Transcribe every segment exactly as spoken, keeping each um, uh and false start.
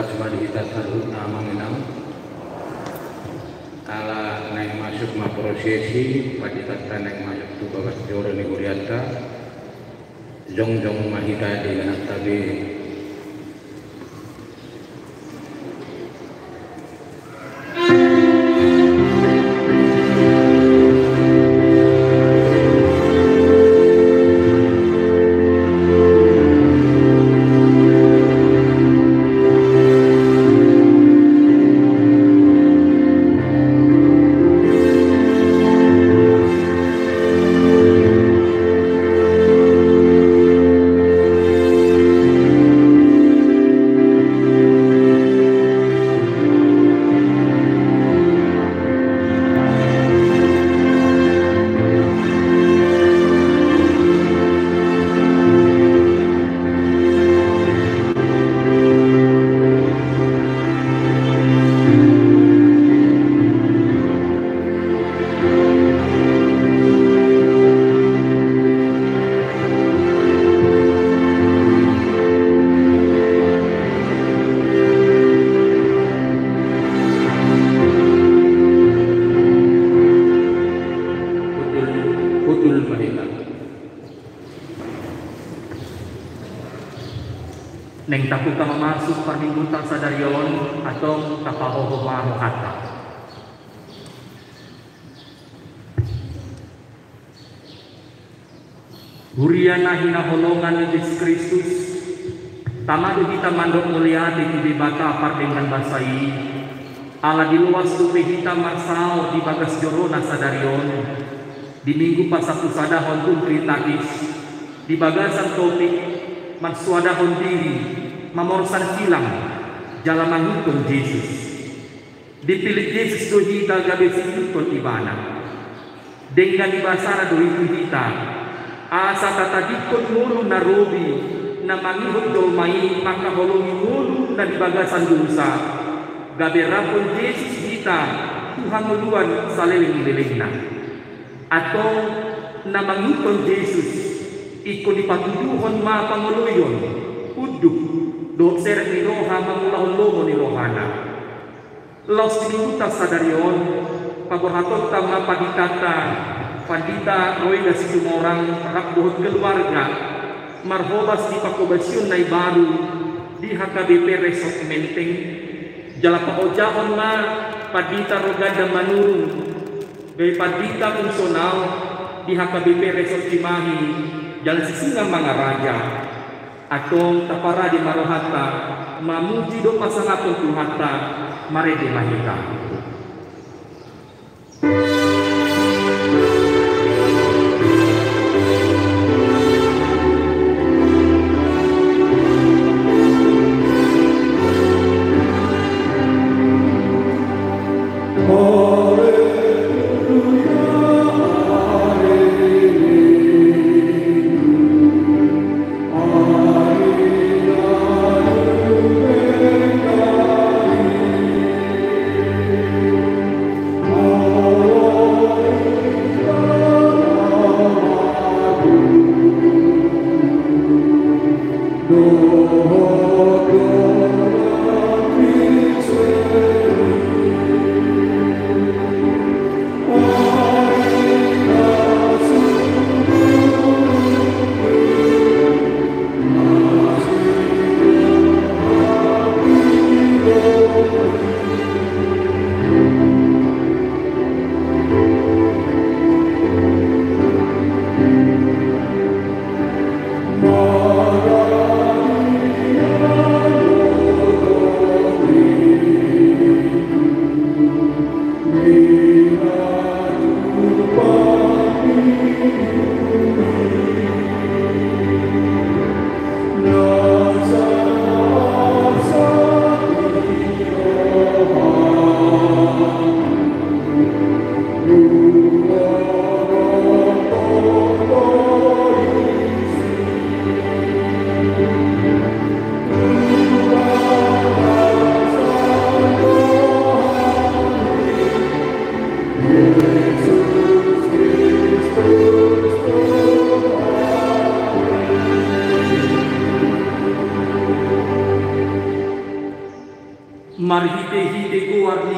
Mari hita saluhutna amang inang. Ala naeng masuk ma prosesi, panditanta naeng masuk tu bagas joro ni hurianta. Jongjong ma hita di na tabe. Hundul, hundul ma hita. Naeng tabuka ma masuk parminggunta sadari on, antong tapahohom ma rohanta. Huria na hinaholongan ni Jesus Kristus, tama do hita mandok mauliate tu Debata pardenggan basa i, ala diloas dope hita marsaor di bagas jorona sadari on, di Minggu Pasampusadahon tu Trinitatis, di bagasan topik marsoadahon diri, mamorsan silang, jala mangihuthon Jesus. Dipillit Jesus do hita gabe siihuthon Ibana. Denggan ni basana do i tu hita, asa tatadingkon ngolu na robi na mangihut jolma i mangkaholongi ngolu na di bagasan dosa, gabe raphon Jesus hita tu hangoluan saleleng ni lelengna. Antong na mangihuthon Jesus, ingkon dipatuduhon ma pangoloion, unduk, dohot serep ni roha mangulahon lomo ni rohana. Laos di Minggunta sadari on, paborhatonta ma panditanta, Pandita Roy da Situmorang rap dohot keluarga, marhobas di panghobasion na imbaru di H K B P Resort Menteng, jala paojahon ma Pandita Roganda Manurung, gabe pandita fungsional di H K B P Resort Cimahi, jala Sisingamangaraja. Antong taparade ma rohanta, mamuji dohot pasangaphon Tuhanta, marende ma hita.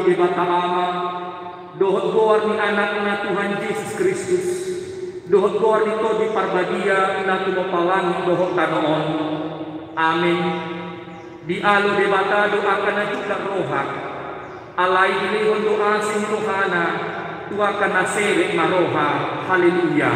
Debata Ama, dohot goar ni Anakna Tuhan Jesus Kristus, dohot goar ni Tondi Parbadia na tumompa langit dohot tano on. Amen. Dialo Debata do angka na jutak roha, alai dilehon do asi ni rohana tu angka na serep marroha. Haleluya.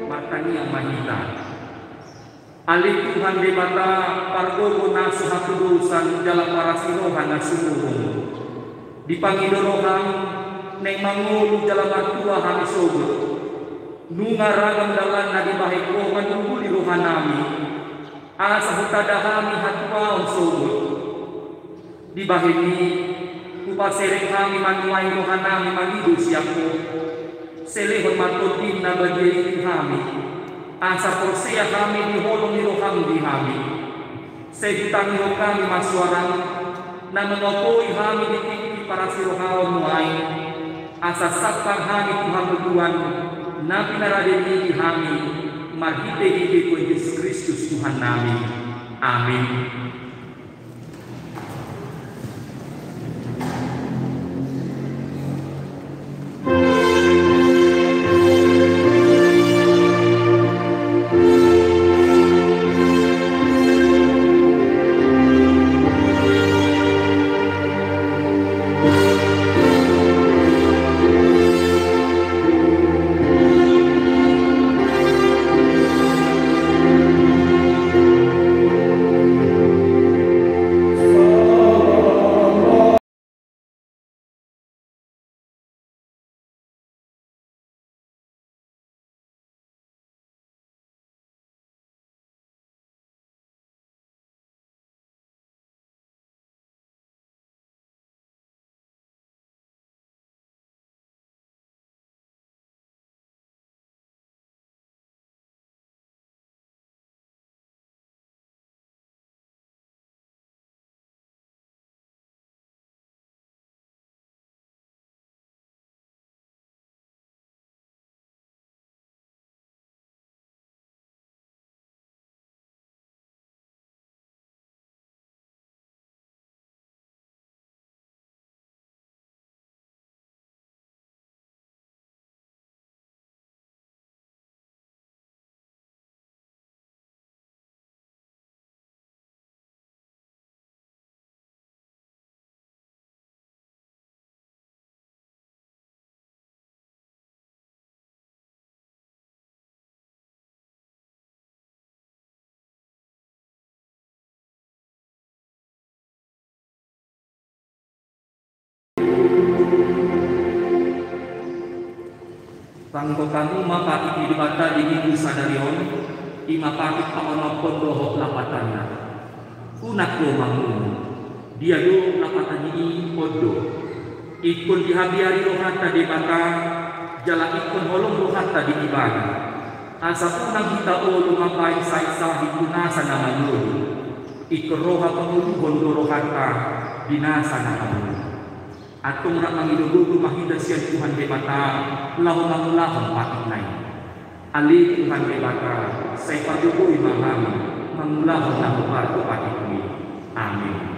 Martangiang ma hita. Ale Tuhan Debata, pargogo na so hatudosan jala parasi roha na sumurung, dipangido roham naeng mangolu jala martua hami sogot. Nunga ragam dalan na dibahen Ho manungguli rohanami, asa hutada hami hatuaon sogot. Dibahen i, hupaserep hami manuai rohanami mangido sian Ho. Sai lehon ma Tondim na badia i tu hami, asa porsea hami di holong ni roham di hami. Sai hutangihon hami ma suaram na manopoi hami di tingki parasi roham nuaeng, asa sampang hami tu hamuduan na pinarade i di hami, marhitehite Tuhan Jesus Kristus Tuhannami. Amin. Pangidoan hamu ma patik ni Debata di minggu sadari on, i ma patik paonomhon dohot lapatanna. Unang do mangolu. Dia do lapatan ni i? On do. Ingkon dihabiari rohanta Debata, jala ingkon holong rohanta di Ibana. Asa unang hita olo mambahen sahit-sahit tu nasa na mangolu. Ingkon roha pangoluhon do rohanta di nasa na mangolu. Antong rap mangido gogo ma hita sian Tuhan Debata laho mangulahon patikna i. Ale Tuhan Debata, sai pargogoi ma hami mangulahon na hombar tu patikmi. Amin.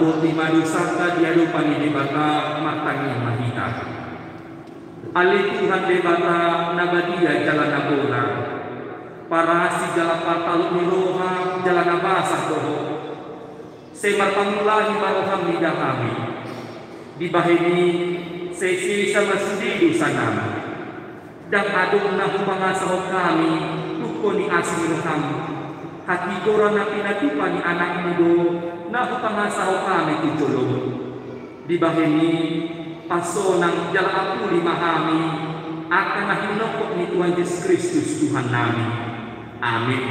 Roti ma dosanta di adopan ni Debata, martangiang ma hita. Ale Tuhan Debata na badia jala na bona, parasi jala partalup ni roha jala na basa do Ho. Sai marpangulahi ma roham mida hami. Dibahen i sai sesa ma sude dosanami. Ndang adong na hupangasahon hami tungkot ni asi ni roham. Hatigoran na pinatupa ni anakmu do na hupangasahon hami tu jolom. Dibahen i pasonang jala apuli ma hami angka na hinophop ni Tuhan Jesus Kristus Tuhannami. Amin.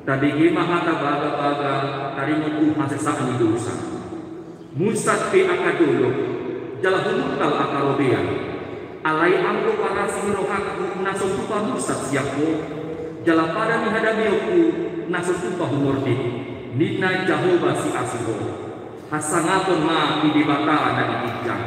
Tabege ma hata bagabaga taringot tu hasesaan ni dosa. Munsat pe angka dolok, jala humuntal angka robean. Alai anggo parasi ni rohangku na so tupa munsat sian Ho, jala pada ni hadameonku na so tupa humordit, ninna Jahowa Siasihon. Hasangapon ma di Debata na di ginjang.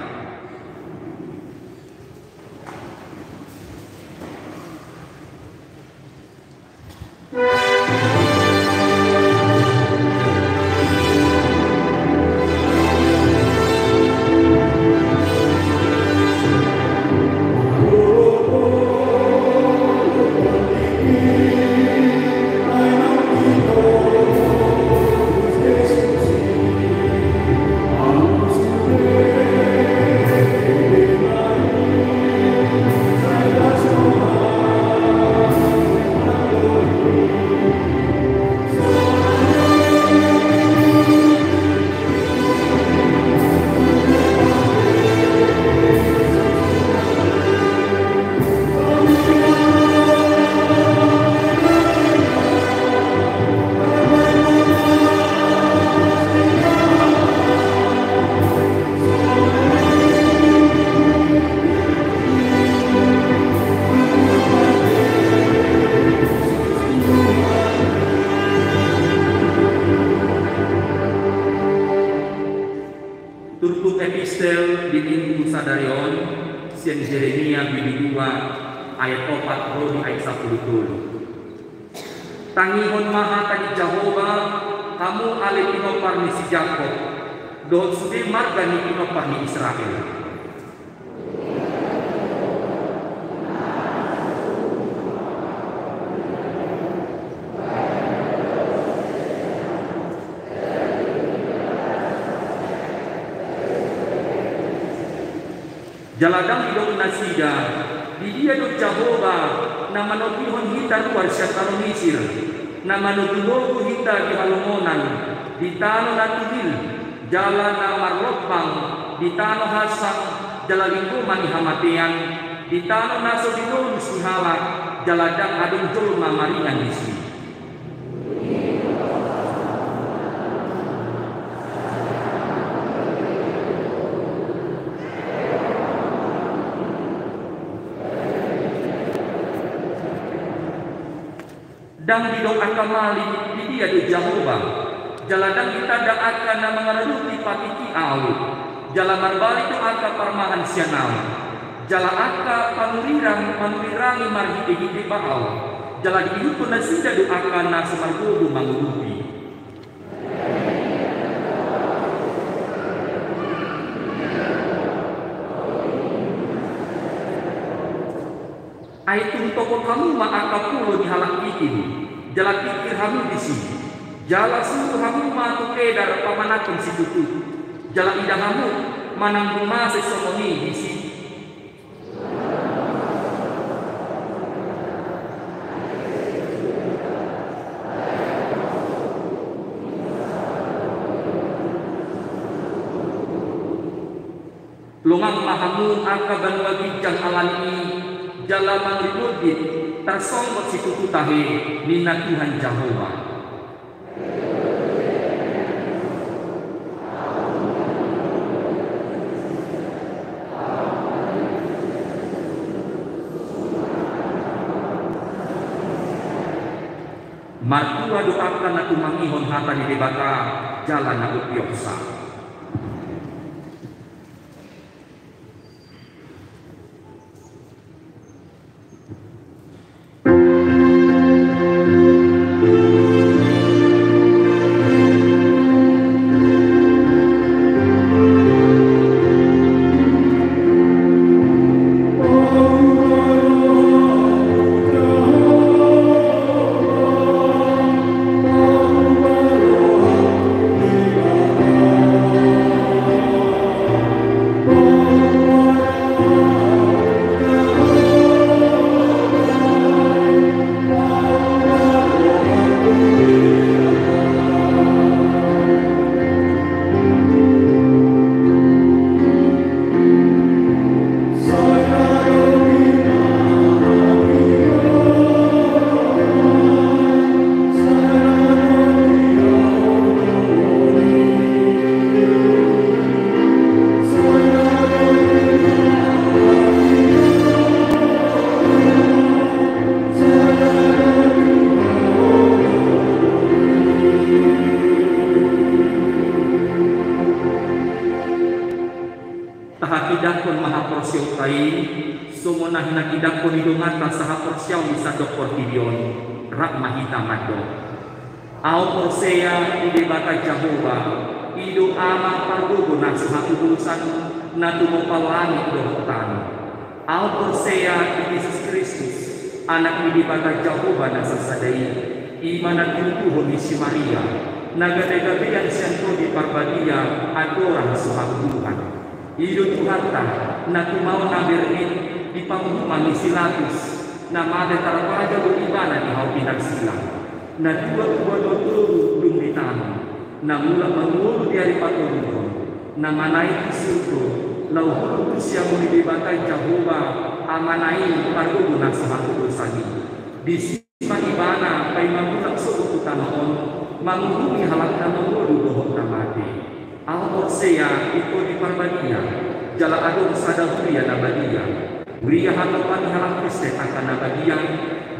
Turpuk epistel di minggu sadari on sian Jeremia bindu dua ayat opat ro di ayat sampulu tolu. Tangihon ma hata ni Jahowa, hamu ale pinompar ni si Jakob, dohot sude marga ni pinompar ni Israel. Jala ndang didok nasida, di dia do Jahowa na manopihon hita ruar sian tano Misir, na manogunogu hita di halongonan, di tano na tungil, jala na marlombang, di tano hansang, jala linggoman ni hamatean, di tano na so dilolus ni halak, jala ndang adong jolma maringan disi. Ndang didok angka malim, di dia do Jahowa, jala ndang ditanda angka na mangaradoti patikki Ahu, jala marbalik do angka parmahan sian Ahu. Jala angka panurirang manurirangi marhitehite Baal, jala diihuthon nasida do angka na so margogo mangurupi. Ai tung topot hamu ma angka pulo ni halak Kitim, jala pingkir hamu disi, jala suru hamu ma tu Kedar pamanakhon situtu, jala ida hamu manang muse songon i disi. Dongan ma hamu angka banua ginjang alani i, jala mangido tarsonggot situtu tahe, ninna Tuhan Jahowa. Martua do angka na tumangihon hata ni Debata jala na umpeopsa. Tahakidangkon ma haporseaonta i, songon na hinakidangkon ni donganta sahaporseaon di sandok portibi on, rap ma hita mandok. Ahu porsea di Debata Jahowa, i do Ama pargogo na so hatudosan, na tumompa langit dohot tano. Ahu porsea di Jesus Kristus, Anak ni Debata Jahowa na sasada i, i ma na tinubuhon ni si Maria, na gabe gabean sian Tondi Parbadia andorang so hatudosan. I do Tuhanta, na tumaon na bernik di panguhuman ni si Latus, na mate tarpaja do ibana di hau pinarsilang. Na tua tu banua toru dung ditanom, na mulak mangolu di ari patoruhon, na manaek tu surgo, laho hundul tu siamun ni Debata Jahowa, Amana i pargogo na so hatudosan i. Disi ma ibana paima mulak sogot tu tano on, manguhumi halak na mangolu dohot na mate. Ahu porsea di Tondi Parbadia, jala adong sada huria na badia. Huria hatopan ni halak Kristen angka na badia,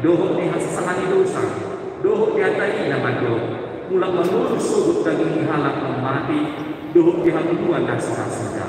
dohot di hasasahan ni dosa, dohot di hata i na mandok, mulak mangolu sogot daging ni halak na mate, dohot di habubuhan na so ra sada.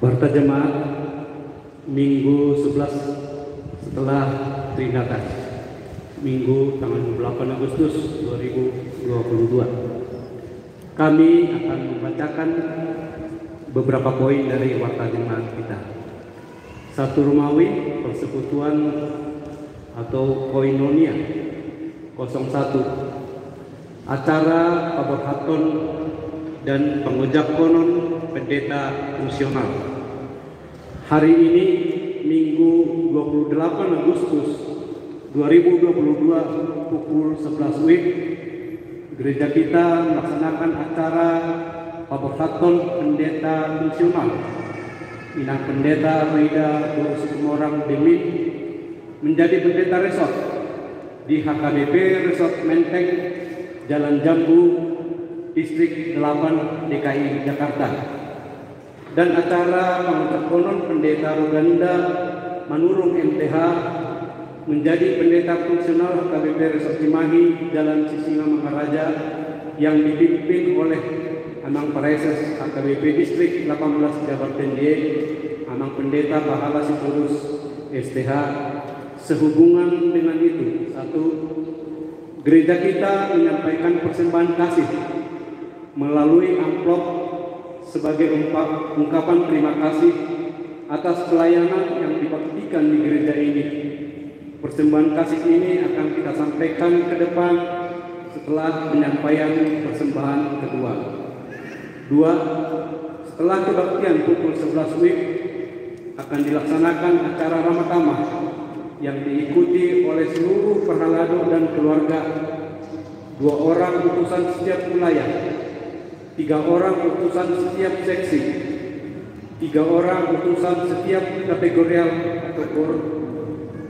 Warta Jemaat, Minggu sebelas setelah Trinitatis, Minggu tanggal dua puluh delapan Agustus dua ribu dua puluh dua. Kami akan membacakan beberapa poin dari Warta Jemaat kita. Satu Romawi, Persekutuan atau Koinonia, kosong satu. Acara paborhathon dan pangojakkonon pendeta fungsional. Hari ini, Minggu dua puluh delapan Agustus dua ribu dua puluh dua, pukul sebelas WIB, gereja kita melaksanakan acara paborhathon pendeta fungsional, Inang Pendeta Roida Boru Situmorang Demit, menjadi pendeta resort di H K B P Resort Menteng, Jalan Jambu, Distrik delapan, D K I Jakarta. Dan acara pangucapkonon Pendeta Roganda Manurung M T H menjadi pendeta fungsional H K B P Resort Cimahi, Jalan Sisingamangaraja, yang dipimpin oleh Amang Praeses H K B P Distrik delapan belas Jabar Tendian, Amang Pendeta Pahala Sitorus, S T H, sehubungan dengan itu, satu, gereja kita menyampaikan persembahan kasih melalui amplop sebagai ungkap-, ungkapan terima kasih atas pelayanan yang dibaktikan di gereja ini. Persembahan kasih ini akan kita sampaikan ke depan setelah penyampaian persembahan kedua. Dua, setelah kebaktian pukul sebelas WIB, akan dilaksanakan acara ramah tamah yang diikuti oleh seluruh parhalado dan keluarga, dua orang utusan setiap wilayah, tiga orang utusan setiap seksi, tiga orang utusan setiap kategorial atau kor,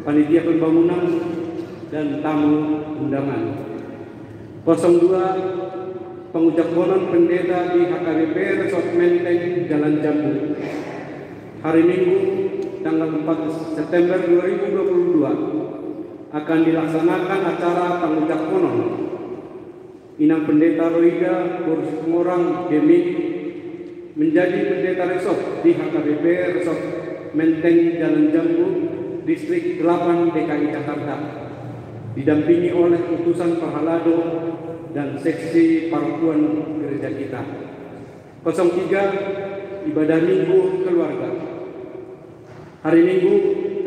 panitia pembangunan, dan tamu undangan. Kosong dua, pangucapkonon pendeta di H K B P Resort Menteng, Jalan Jambu. Hari Minggu, tanggal empat September dua ribu dua puluh dua, akan dilaksanakan acara pangucapkonon Inang Pendeta Roida Boru Situmorang Demit menjadi pendeta resort di H K B P Resort Menteng, Jalan Jambu, Distrik delapan, D K I Jakarta, didampingi oleh utusan parhalado dan seksi parokian gereja kita. Kosong tiga, ibadah Minggu keluarga. Hari Minggu,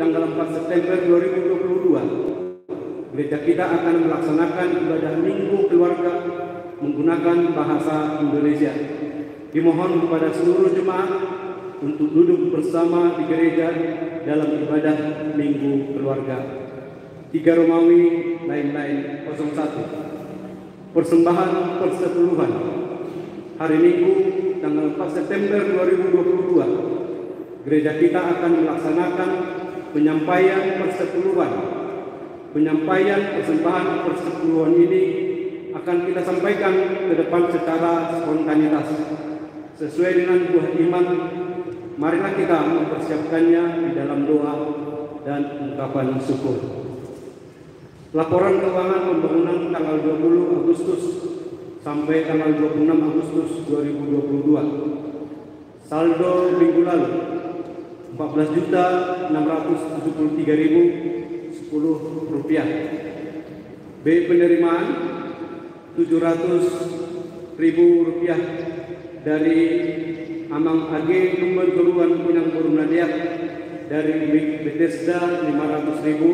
tanggal empat September dua ribu dua puluh dua, gereja kita akan melaksanakan ibadah Minggu keluarga menggunakan bahasa Indonesia. Dimohon kepada seluruh jemaat untuk duduk bersama di gereja dalam ibadah Minggu keluarga. Tiga Romawi, lain-lain, kosong satu. Persembahan persepuluhan. Hari Minggu, tanggal empat September dua ribu dua puluh dua, gereja kita akan melaksanakan penyampaian persepuluhan. Penyampaian persembahan persepuluhan ini akan kita sampaikan ke depan secara spontanitas, sesuai dengan buah iman. Marilah kita mempersiapkannya di dalam doa dan ungkapan syukur. Laporan keuangan pembangunan tanggal dua puluh Agustus sampai tanggal dua puluh enam Agustus dua ribu dua puluh dua. Saldo minggu lalu, empat belas juta enam ratus tujuh puluh tiga ribu sepuluh rupiah. B penerimaan, tujuh ratus ribu rupiah dari Amang Age Lumban Toruan, Inang Boru Nadeak, dari WIK Bethesda, lima ratus ribu.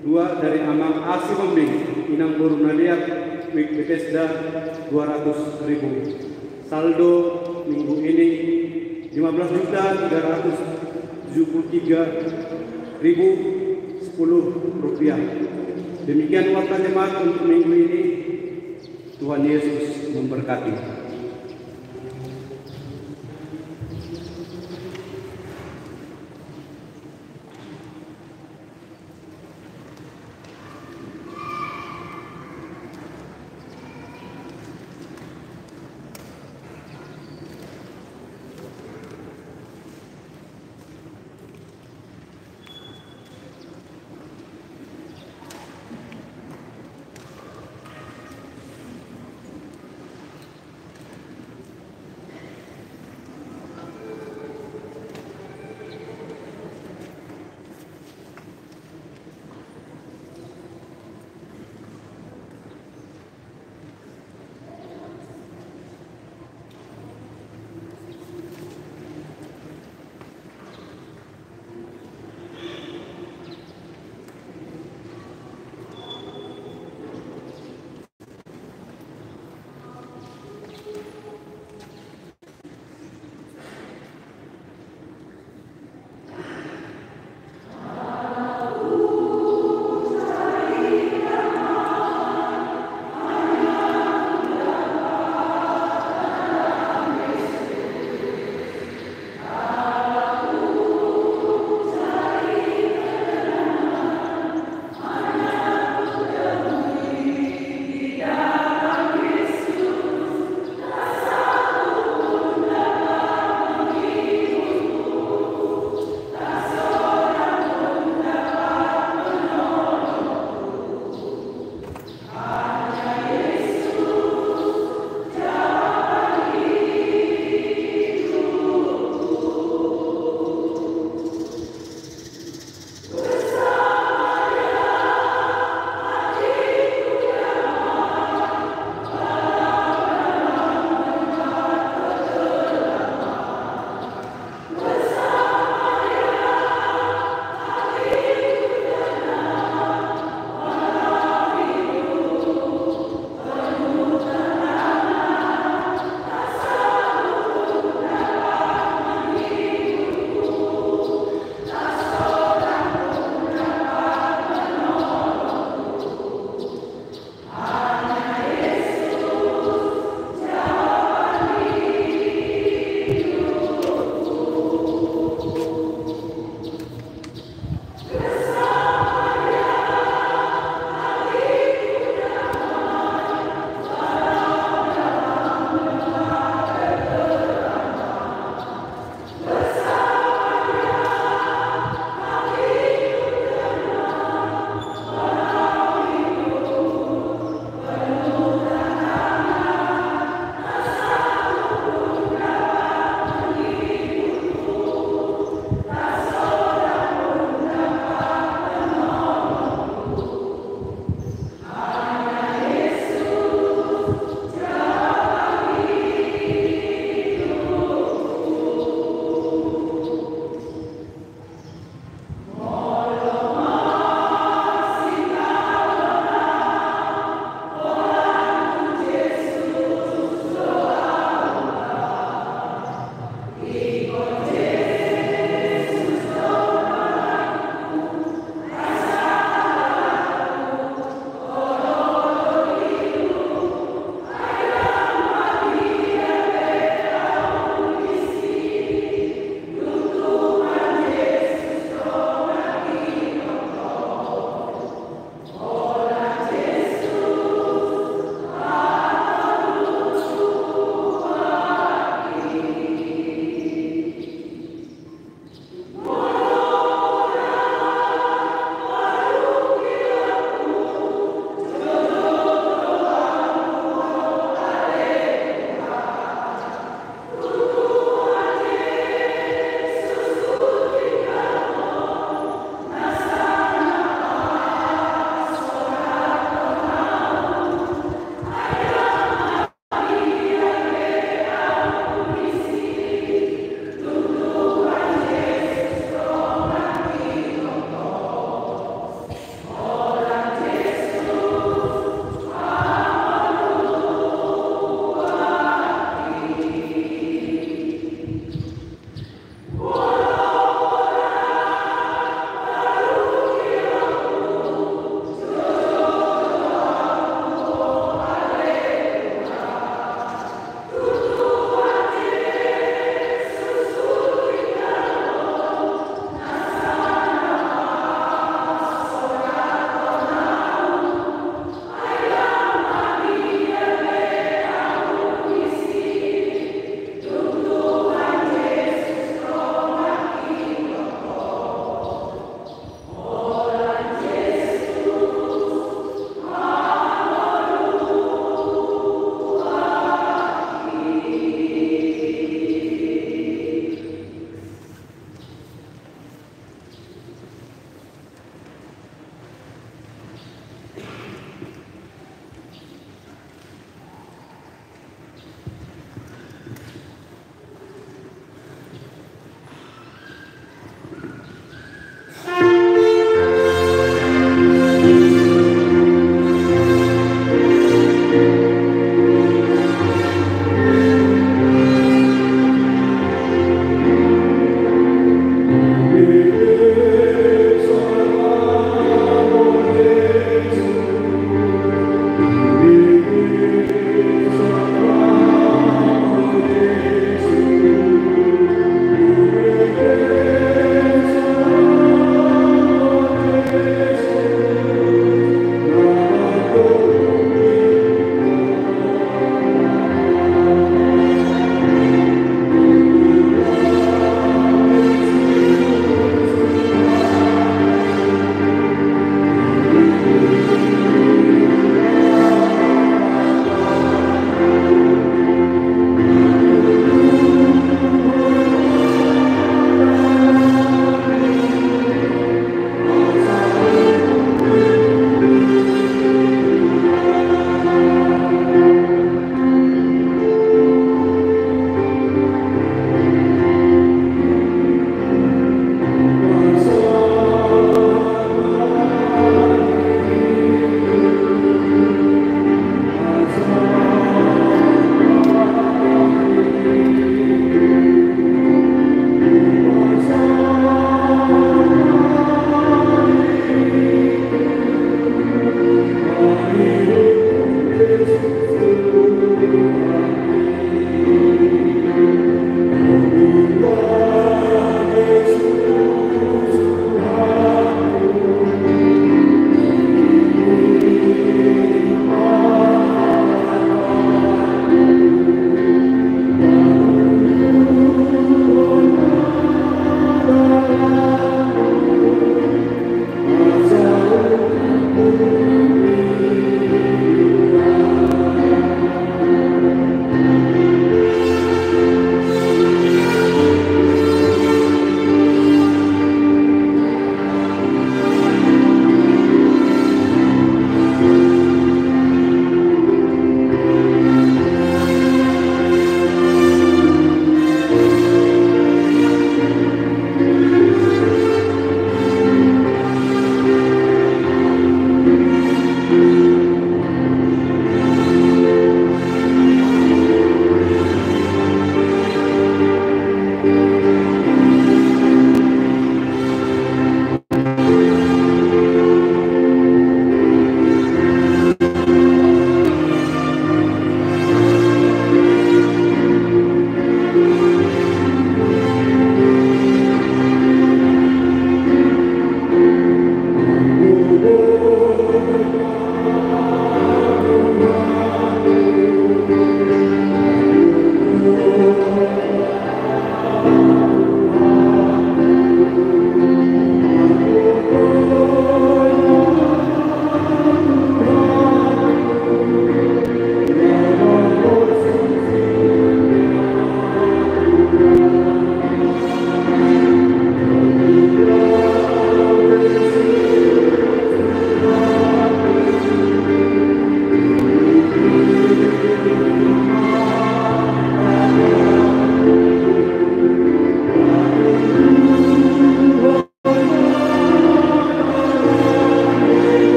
Dua, dari Amang A Sihombing, Inang Boru Nadeak, WIK Bethesda, dua ratus ribu. Saldo minggu ini, lima belas juta tiga ratus tujuh puluh tiga ribu sepuluh rupiah. Demikian warta jemaat untuk minggu ini. Tuhan Yesus memberkati.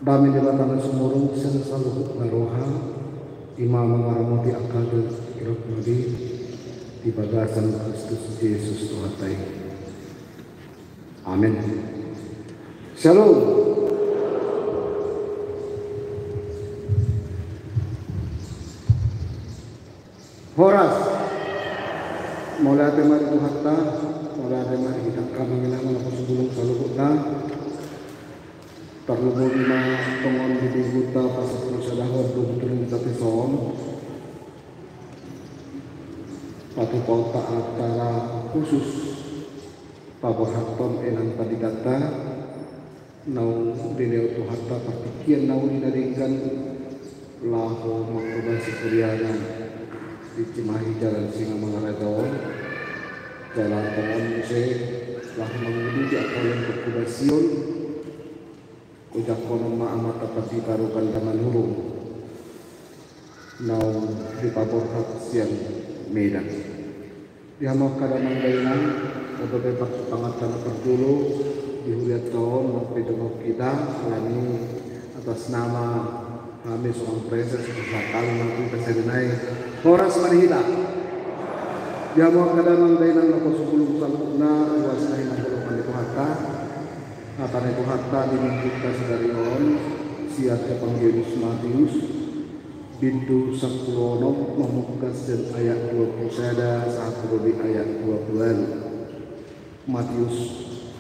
Hami Debata na sumurung sian saluhut na roha, i ma mangaramoti angka hagoluan i di bagasan Kristus Jesus Tuhanta i. Amen. Syalom. Horas. Mauliate ma di Tuhanta, mauliate ma di hita angka amang inang na naposobulung saluhutna. Tarlumobi ma tongon di mingguta pasampulu sada dua pulu tolu dison, patupaonta acara khusus paborhathon inang panditanta naung dilehon Tuhanta partingkian na uli na denggan laho manghobasi huriana di Cimahi Jalan Singamangaraja on. Jala tongon muse laho manguduti angka na panghobasion, ujungkon ma amanta pandita Rogan Damanurung naung dipaborhat sian Medan. Di hamu angka damang dainang, oto pe parpangatan parjolo di hurianta on, nang pe jonok hita, alani atas nama hami songon preses, bersakali nang pe serinai. Horas ma di hita. Di hamu angka damang dainang naposobulung saluhutna, ruas na hinaholongan ni Tuhanta. Hata ni Tuhanta di mingguta sadari on, sian Evangelium Matius, bindu sampulu onom, mamungka sian ayat dua pulu sada sahat tu di ayat dua pulu ualu. Matius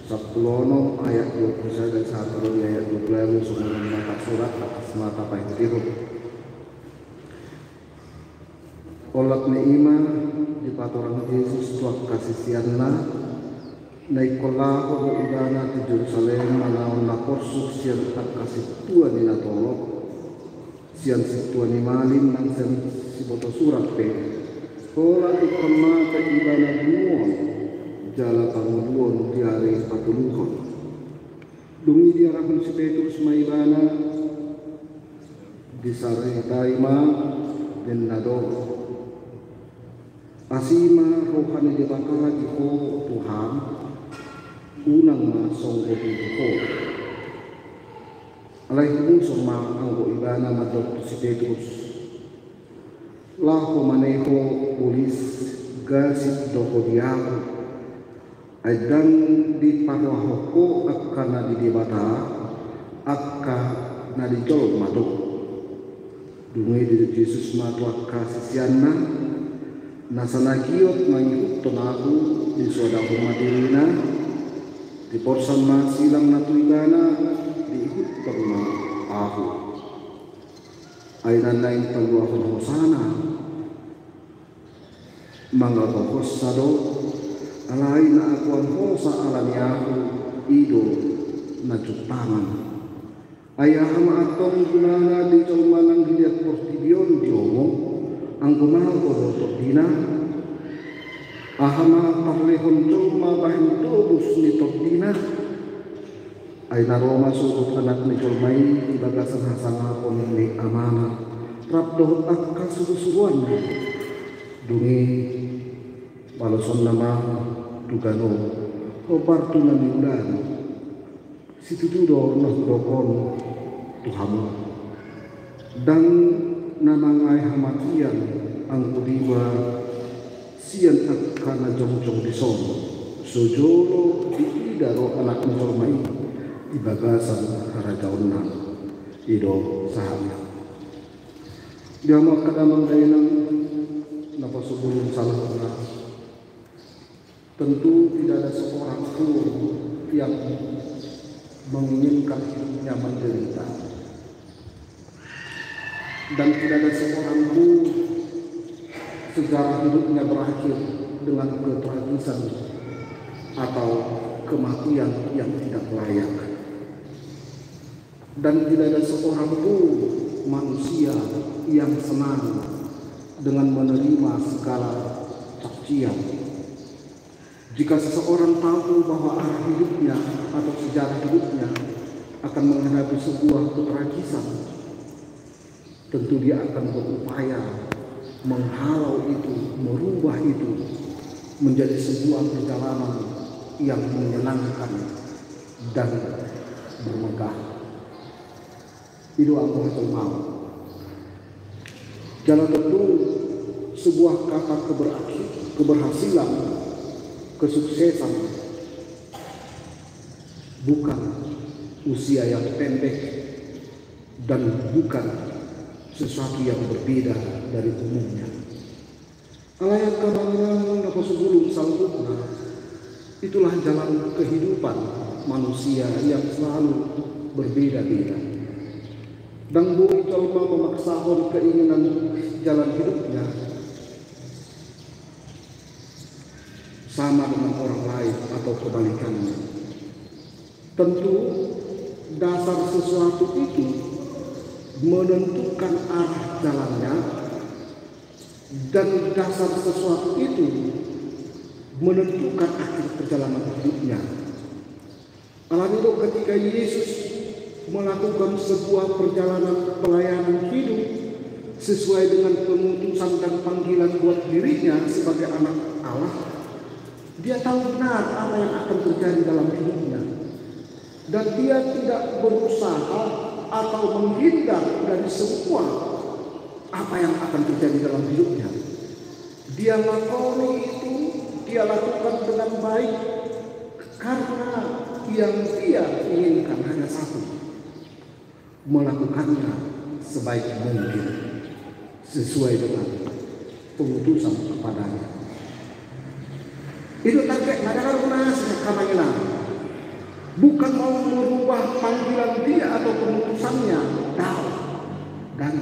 sampulu onom ayat dua pulu sada sahat tu di ayat dua pulu ualu, songon on ma tarsurat, atas ma tapaihutihut. Olat ni i ma dipatorang Jesus tu angka siseanna, na ingkon laho do ibana tu Jerusalem manaon na porsuk sian angka sintua ni na torop, sian sintua ni malim nang sian sibotosurat pe, holan ingkon mate ibana punguan jala pangoluon di ari patoluhon. Dung i diarahon si Petrus ma ibana, disaritai ma ninna do: Asi ma roha ni Debata di ho Tuhan, unang ma songgopi ho. Alai humusor ma anggo ibana mandok tu si Petrus: Laho ma ne ho, ulos gasip do ho di ahu. Ai ndang diparrohahon ho angka na di Debata, angka na di jolma do. Dung i didok Jesus ma tu angka siseanna: Na sanagiot mangihuthon ahu, disoadahon ma dirina, diporsan ma silang na tu ibana, diihuthon ma ahu. Ai na naeng paluahon hosana, mangagohonsa do, alai na agoan hosa ala ni ahu, i do na juntangan. Ai aha ma antong gunana di jolma nang di liat portibi on diomo, anggo mago do tondina? Aha ma parlehon jolma bahen dobus ni tondina? Ai na ro ma sogot Anak ni jolma i di bagasan hasangapon ni Amana, rap dohot angka surusuruanna. Dung i balosonna ma tu ganup hombar tu na niulaan: Situtu do na hudok on tu hamu, ndang na mangae hamatean anggo diida sian angka na jongjong dison, so jolo diida ro Anak ni jolma i di bagasan harajaonna. I do sahatna. Di hamu angka damang dainang naposobulung saluhutna, tentu tidak ada seorang pun yang menginginkan hidupnya menderita. Dan tidak ada seorang pun sejarah hidupnya berakhir dengan ketragisan atau kematian yang tidak layak. Dan tidak ada seorang pun manusia yang senang dengan menerima segala cacian. Jika seseorang tahu bahwa arah hidupnya atau sejarah hidupnya akan menghadapi sebuah ketragisan, tentu dia akan berupaya menghalau itu, merubah itu menjadi sebuah perjalanan yang menyenangkan dan bermegah. I do anggo hajolmaon. Jala tentu sebuah kata keberakhi-, keberhasilan, kesuksesan bukan usia yang pendek dan bukan sesuatu yang berbeda dari umumnya. Alai angka amang inang na husungkun saluhutna, itulah jalan kehidupan manusia yang selalu berbeda-beda. Ndang boi jolma memaksahon keinginan jalan hidupnya sama dengan orang lain atau kebalikannya. Tentu, dasar sesuatu itu menentukan arah jalannya, dan dasar sesuatu itu menentukan akhir perjalanan hidupnya. Alani do, ketika Yesus melakukan sebuah perjalanan pelayanan hidup sesuai dengan pengutusan dan panggilan buat dirinya sebagai anak Allah, dia tahu benar apa yang akan terjadi dalam hidupnya. Dan dia tidak berusaha atau menghindar dari semua apa yang akan terjadi dalam hidupnya. Dia lakoni itu, dia lakukan dengan baik, karena yang dia inginkan hanya satu, melakukannya sebaik mungkin sesuai dengan pengutusan kepadanya. I do targetna, ndang adong na asing, angka amang inang. Bukan mau merubah panggilan dia atau pengutusannya. Daong. Ndang.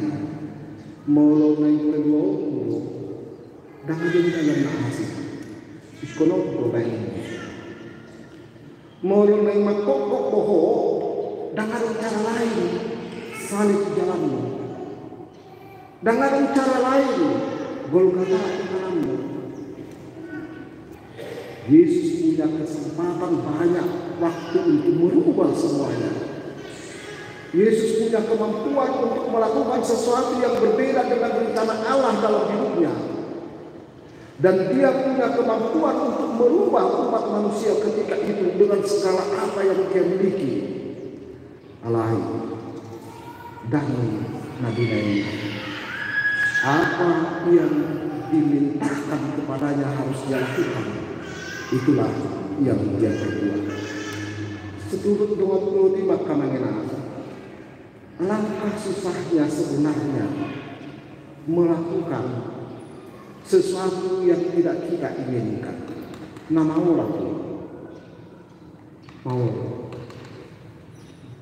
Molo naeng paduahon, ndang adong dalan na asing. Ingkon on do baen. Molo naeng mangkongkop ho, ndang adong cara lain salib jalanmu. Ndang adong cara lain Golgota jalanmu. Yesus punya kesempatan banyak waktu untuk merubah semuanya. Yesus punya kemampuan untuk melakukan sesuatu yang berbeda dengan rencana Allah dalam hidupnya. Dan dia punya kemampuan untuk merubah umat manusia ketika itu dengan segala apa yang dia miliki. Alai, ndang na binaen. Apa yang dimintakan kepadanya harus dia lakukan, itulah yang dia perbuat. Seturut dengan Rodi, angka amang inang, alangkah susahnya sebenarnya melakukan sesuatu yang tidak kita inginkan. Na maol do. Maol.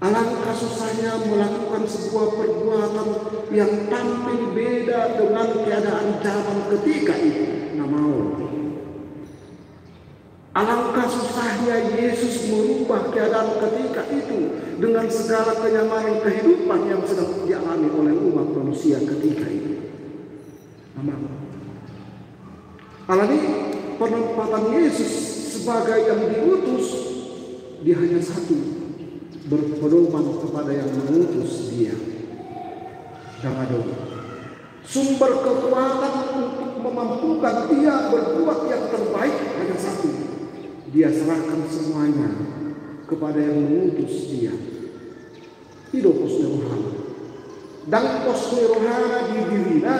Alangkah susahnya melakukan sebuah perbuatan yang tampil beda dengan keadaan zaman ketika itu. Na maol. Alangkah susahnya Yesus merubah keadaan ketika itu dengan segala kenyamanan kehidupan yang sedang dialami oleh umat manusia ketika itu. Amang. Alani penempatan Yesus sebagai yang diutus, dia hanya satu, berpedoman kepada yang mengutus dia. Ndang adong. Sumber kekuatan untuk memampukan dia berbuat yang terbaik hanya satu. Dia serahkan semuanya kepada yang mengutus dia. I do pos ni rohana. Ndang pos ni rohana di dirina,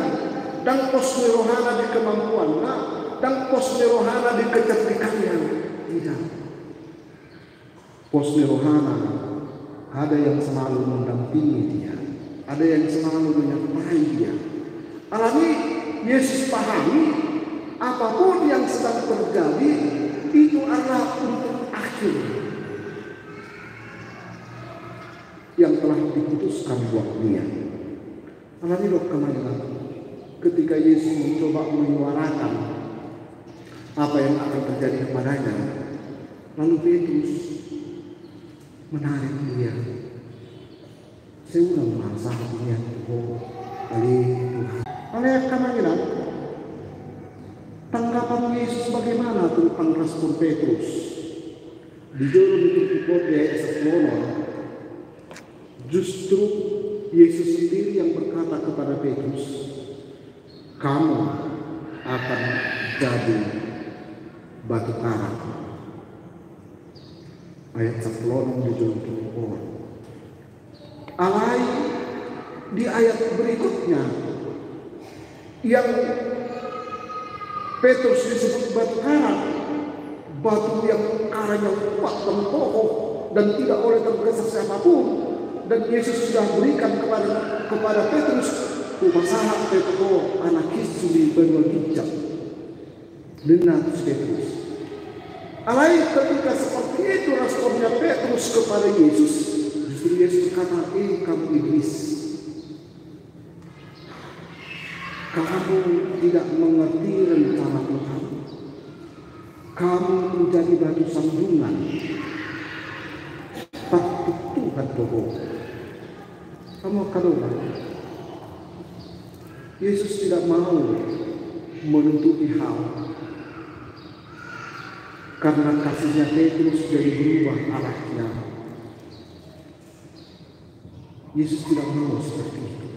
ndang pos ni rohana di kemampuanna, ndang pos ni rohana di kecerdikannya. Tidak. Pos ni rohana, ada yang selalu mendampingi dia, ada yang selalu menyertai dia. Alani Yesus pahami, apapun yang sedang terjadi, itu adalah untuk akhir yang telah diputuskan buat dia. Alani do, angka amang inang, ketika Yesus mencoba menyuarakan apa yang akan terjadi kepadanya, lalu Petrus menarik dia. Sai unang ma sahat nian tu ho, ale Tuhan. Alai, angka amang inang, tanggapan Yesus bagaimana tentang respon Petrus? Di jolo ni turpuk on, di ayat sampulu onom, justru Yesus sendiri yang berkata kepada Petrus, "Kamu akan jadi batu karang." Ayat sampulu onom di jolo ni turpuk on. Alai, Di ayat berikutnya, yang Petrus disebut batu karang, batu yang karangnya kuat dan kokoh dan tidak oleh tergesa siapapun. Dan Yesus sudah berikan kepada kepada Petrus, "Hupasahat pe tu ho anak hinsu ni banua ginjang." Ninna tu si Petrus. Alai ketika seperti itu responnya Petrus kepada Yesus, justru Yesus berkata, "Eh, kamu iblis, kamu tidak mengerti rencana Tuhan. Kamu menjadi batu sandungan. Patut Tuhan do ho." Hamu angka dongan, Yesus tidak mau menutupi hal karena kasihnya Petrus jadi berubah arahnya. Yesus tidak mau seperti itu.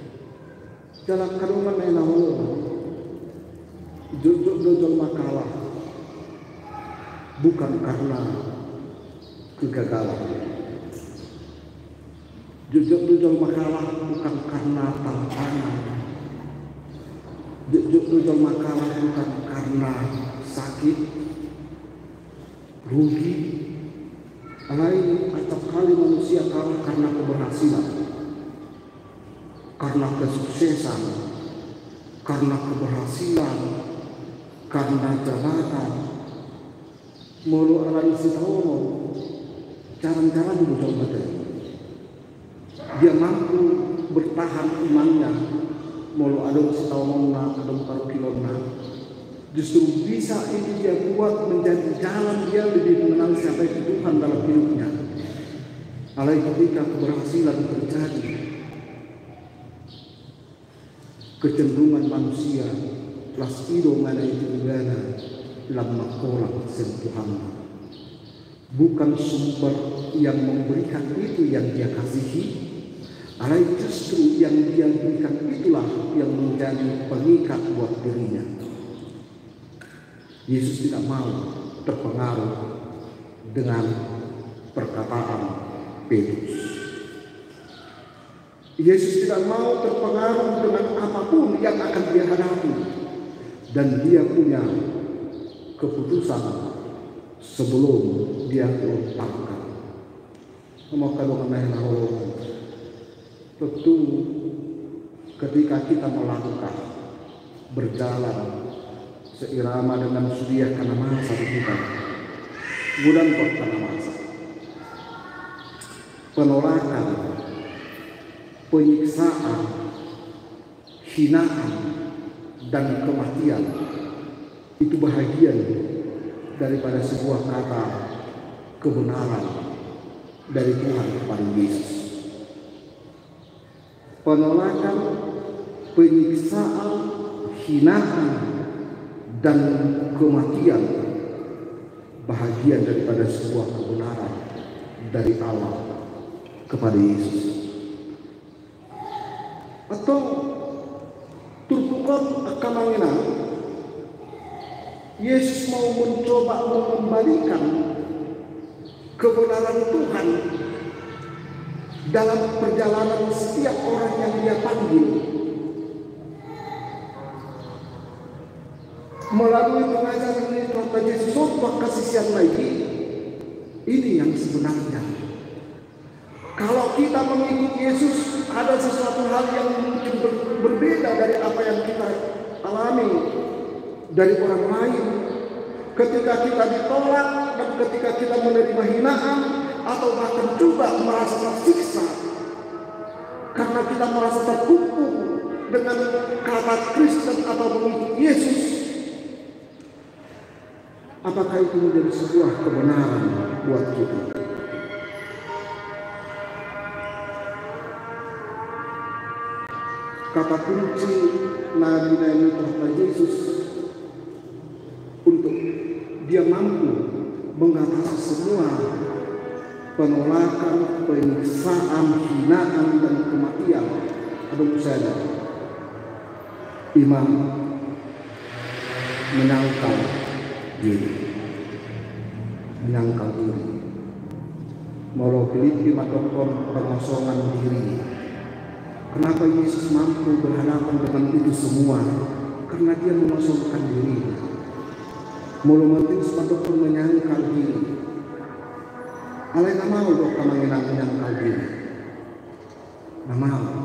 Jala angka dongan na hinaholongan, jotjot do jolma kalah bukan karena kegagalan. Jotjot do jolma kalah bukan karena tantangan. Jotjot do jolma kalah bukan karena sakit, rugi. Alai acap hali manusia kalah karena keberhasilan, karena kesuksesan, karena keberhasilan, karena jabatan. Molo alani sitaonon, jarang-jarang do jolma tahe. Dia mampu bertahan imannya molo adong sitaononna, adong parungkilonna. Justru bisa itu dia buat menjadi jalan dia lebih mengenal siapa itu Tuhan dalam hidupnya. Alai ketika keberhasilan terjadi, kecenderungan manusia las i do manang i tu ibana lam mangkolang sian Tuhanna. Bukan sumber yang memberikan itu yang dia kasihi, alai justru yang dia berikan itulah yang menjadi pengikat buat dirinya. Yesus tidak mau terpengaruh dengan perkataan Petrus. Yesus tidak mau terpengaruh dengan apapun yang akan dia hadapi. Dan dia punya keputusan sebelum dia melontarkan. Hamu angka dongan na hinaholongan, tentu ketika kita melangkah, berjalan seirama dengan sude angka na masa di hita, godang do angka na masa. Penolakan, penyiksaan, hinaan, dan kematian itu bahagian daripada sebuah kata kebenaran dari Tuhan kepada Yesus. Penolakan, penyiksaan, hinaan, dan kematian bahagian daripada sebuah kebenaran dari Allah kepada Yesus. Antong turpuk on angka amang inang, Yesus mau mencoba mengembalikan kebenaran Tuhan dalam perjalanan setiap orang yang Dia panggil. Melalui pengajaran ni Tuhan Yesus, sombak kasih siang lagi, ini yang sebenarnya. Kalau kita mengikut Yesus, ada sesuatu hal yang mungkin ber- berbeda dari apa yang kita alami dari orang lain. Ketika kita ditolak dan ketika kita menerima hinaan atau bahkan juga merasa tersiksa karena kita merasa terkungkung dengan kata Kristen atau mengikut Yesus, apakah itu menjadi sebuah kebenaran buat kita? Kata kunci na binaen ni Tuhan Yesus untuk Dia mampu mengatasi semua penolakan, penyiksaan, hinaan, dan kematian. Adong sada, ima menyangkal diri. Menyangkal diri. Molo Filipi mandokkon pengosongan diri. Kenapa Yesus mampu berhadapan dengan itu semua? Karena dia mengosongkan dirinya. Molo Matius mandok menyangkal diri. Alai na maol do hamu amang inang menyangkal diri. Na maol.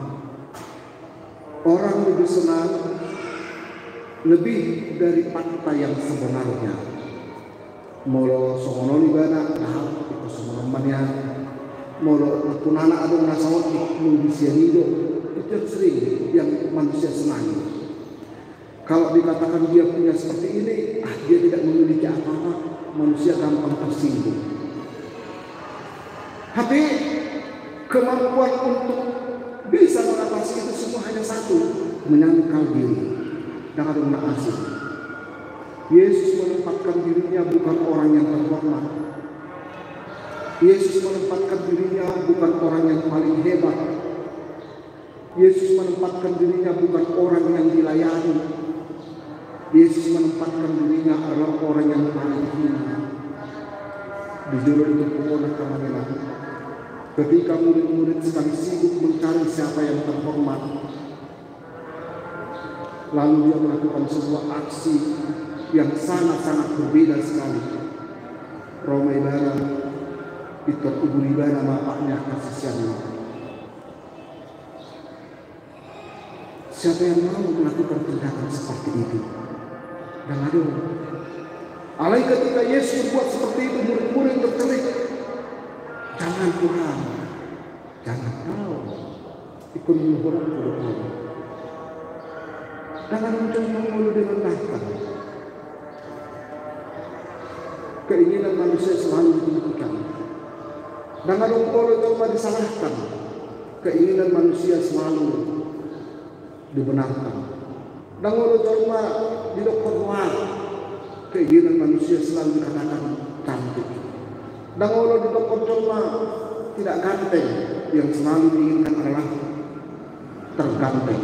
Orang lebih senang, lebih dari fakta yang sebenarnya. Molo songon on ibana, nah, iko songon on ma nian. Molo punana adong na saotik, molo di sian i do, itu yang sering yang manusia senangi. Kalau dikatakan dia punya seperti ini, ah, dia tidak memiliki apa-apa, manusia gampang tersinggung. Tapi kemampuan untuk bisa mengatasi itu semua hanya satu, menyangkal diri. Ndang adong na asing. Yesus menempatkan dirinya bukan orang yang terhormat. Yesus menempatkan dirinya bukan orang yang paling hebat. Yesus menempatkan dirinya bukan orang yang dilayani. Yesus menempatkan dirinya adalah orang yang paling hina. Di jolo di turpuk on, amang inang, ketika murid-murid sedang sibuk mencari siapa yang terhormat, lalu dia melakukan sebuah aksi yang sangat-sangat berbeda sekali. Ro ma ibana, pintor tubur ibana ma apakna, angka siseanna. Siapa yang mau melakukan tindakan seperti itu? Ndang adong. Alai ketika Yesus berbuat seperti itu, murid-murid terkejut. Jangan, Tuhan. Jangan, Tuhan. Ikut menghukum. Jangan mencoba mengulu dengan datang. Keinginan manusia selalu ditinggikan. Ndang adong olo jolma disalahkan. Keinginan manusia selalu dibenarkan. Ndang olo jolma didokkon hoak. Keinginan manusia selalu dikatakan cantik. Ndang olo didokkon jolma tidak ganteng, yang selalu diinginkan adalah terganteng.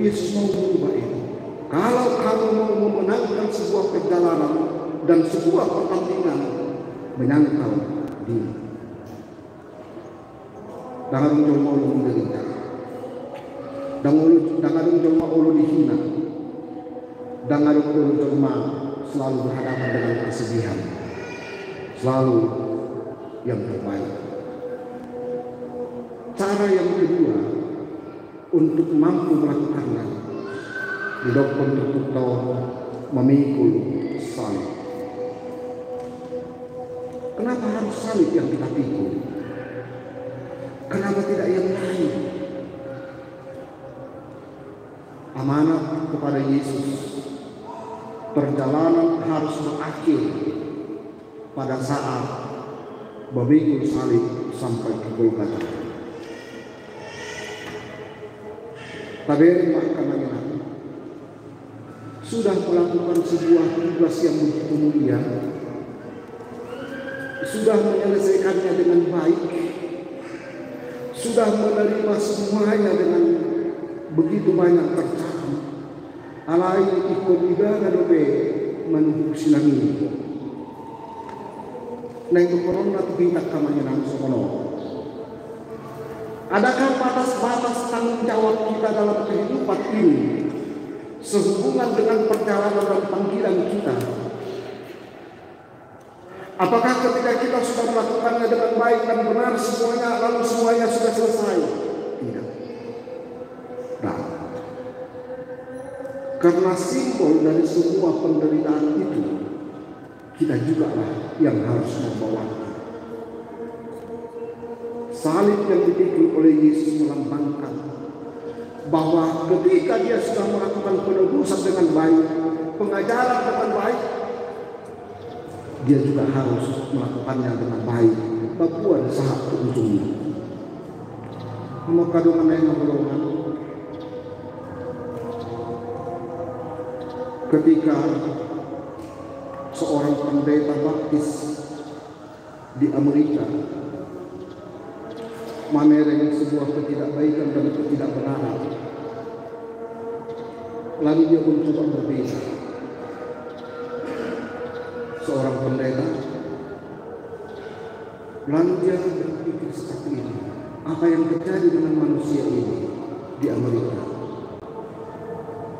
Yesus mau merubah itu. Kalau kamu mau memenangkan sebuah perjalanan dan sebuah pertandingan, menyangkal diri. Ndang adong jolma olo menderita. Ndang olo, ndang adong jolma olo dihina. Ndang adong olo jolma selalu berhadapan dengan kesedihan. Selalu yang terbaik. Cara yang kedua untuk mampu melakukannya, didokkon turpukta on, memikul salib. Kenapa harus salib yang kita pikul? Kenapa tidak yang lain? Amanat kepada Yesus, perjalanan harus berakhir pada saat memikul salib sampai ke Golgota. Tabereng ma, amang inang, sudah melakukan sebuah tugas yang begitu mulia, sudah menyelesaikannya dengan baik, sudah menerima semuanya dengan begitu banyak tercapai. Alai ingkon ibana dope manuhuk sinamot. Naeng dohononna tu hita, amang inang, songon on. Adakah batas-batas tanggung jawab kita dalam kehidupan ini sehubungan dengan perjalanan dan panggilan kita? Apakah ketika kita sudah melakukannya dengan baik dan benar semuanya, lalu semuanya sudah selesai? Tidak. Nah, karena simbol dari semua penderitaan itu, kita jugalah yang harus membawakan. Salib yang dipikul oleh Yesus melambangkan bahwa ketika Dia sudah melakukan penebusan dengan baik, pengajaran dengan baik, Dia juga harus melakukannya dengan baik, bahkan sahat tu ujungna. Maka dongan na hinaholongan, ketika seorang pendeta baptis di Amerika mamereng sebuah ketidakbaikan dan ketidakbenaran, lalu dia mencoba berbeda. Seorang pendeta, lalu dia berpikir seperti ini: Apa yang terjadi dengan manusia ini di Amerika?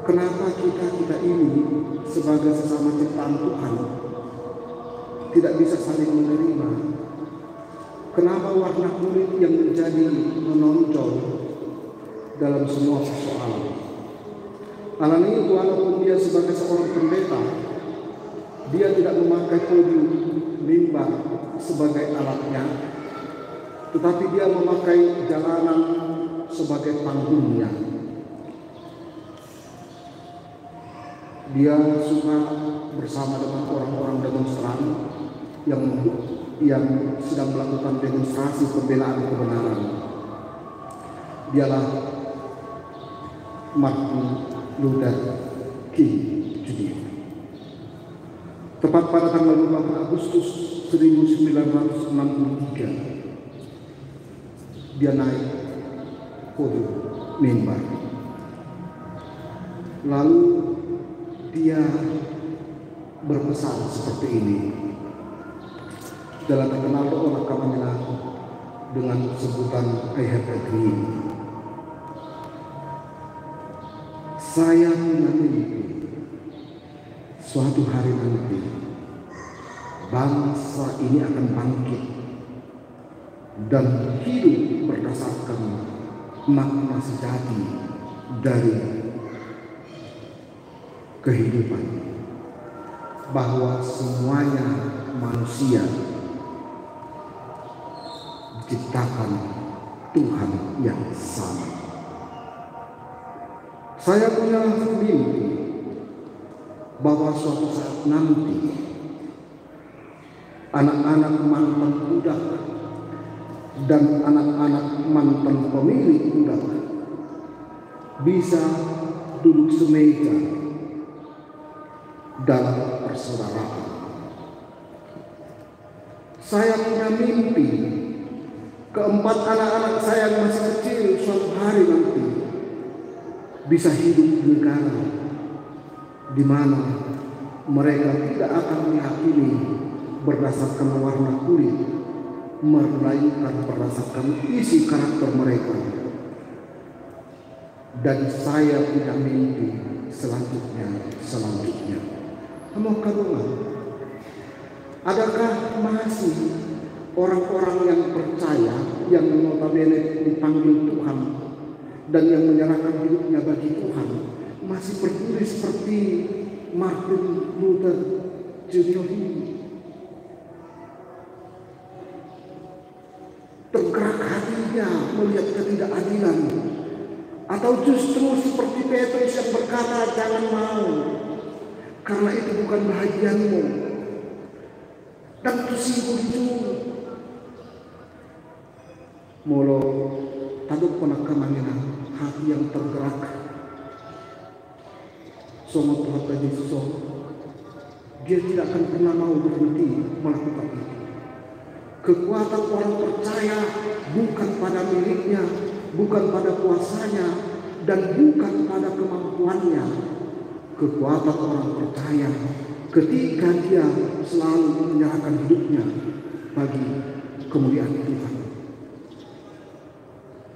Kenapa kita-kita ini sebagai sesama ciptaan Tuhan tidak bisa saling menerima? Kenapa warna kulit yang menjadi menonjol dalam semua persoalan? Alani, walaupun dia sebagai seorang pendeta, dia tidak memakai podium mimbar sebagai alatnya, tetapi dia memakai jalanan sebagai panggungnya. Dia suka bersama dengan orang-orang demonstran yang, yang sedang melakukan demonstrasi pembelaan kebenaran. Dialah Martin Luther King Junior. Tepat pada tanggal dua puluh Agustus seribu sembilan ratus enam puluh tiga, dia naik podium mimbar. Lalu dia berpesan seperti ini. Jala terkenal do orang kamarnya dengan sebutan "I have a dream". Saya punya mimpi, suatu hari nanti bangsa ini akan bangkit dan hidup berdasarkan makna sejati dari kehidupan, bahwa semuanya manusia diciptakan Tuhan yang sama. Saya punya mimpi bahwa suatu saat nanti anak-anak mantan budak dan anak-anak mantan pemilik budak bisa duduk semeja dalam persaudaraan. Saya punya mimpi, keempat anak-anak saya yang masih kecil suatu hari nanti bisa hidup di negara di mana mereka tidak akan dihakimi berdasarkan warna kulit, melainkan berdasarkan isi karakter mereka. Dan saya punya mimpi selanjutnya, selanjutnya. Hamu angka dongan, adakah masih orang-orang yang percaya, yang notabene dipanggil Tuhan, dan yang menyerahkan hidupnya bagi Tuhan, masih peduli seperti Martin Luther Junior ini? Tergerak hatinya melihat ketidakadilan? Atau justru seperti Petrus yang berkata, "Jangan mau, karena itu bukan bahagianmu"? Dan tusi itu. Molo tadok, angka dongan, hati yang tergerak songon Tuhanta Jesus on, dia tidak akan pernah mau berhenti melakukan itu. Kekuatan orang percaya bukan pada miliknya, bukan pada kuasanya, dan bukan pada kemampuannya. Kekuatan orang percaya ketika dia selalu menyerahkan hidupnya bagi kemuliaan Tuhan.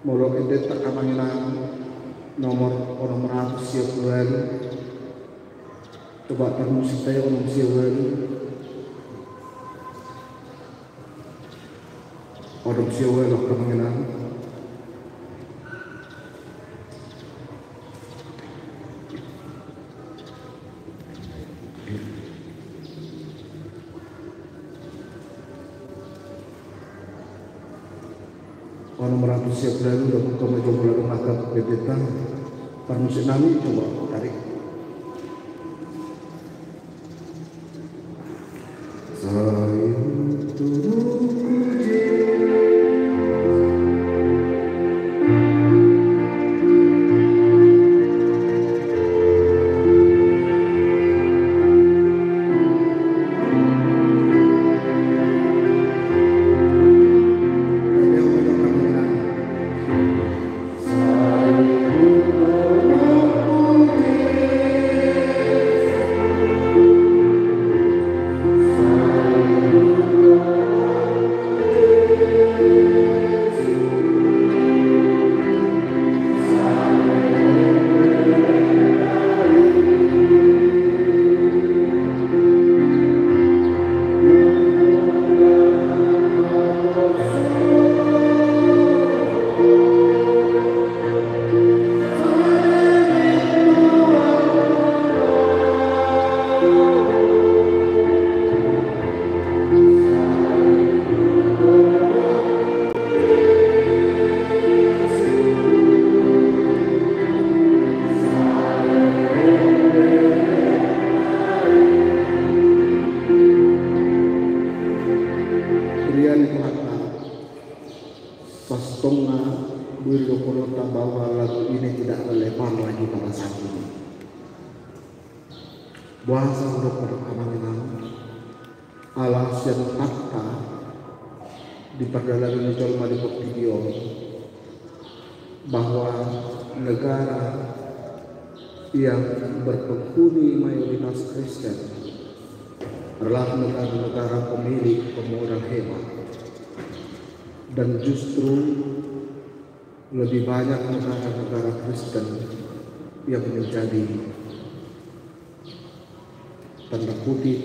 Molo endenta, angka dongan, nomor onom ratus sia pulu ualu. Coba parmusik, onom sia ualu. Onom sia ualu, angka dongan. Onom ratus sia pulu ualu, lalu angka dongan, lalu angka pendeta. Parmusik nami, coba tarik. Dohononta bahwa lagu ini tidak relevan lagi pada saat ini. Boasa hudok, amang inang? Ala sian fakta di pardalanan ni jolma di portibi on, bahwa negara yang berpenghuni mayoritas Kristen adalah negara-negara pemilik pemodal hebat, dan justru lebih banyak negara-negara Kristen yang menjadi, tanda kutip,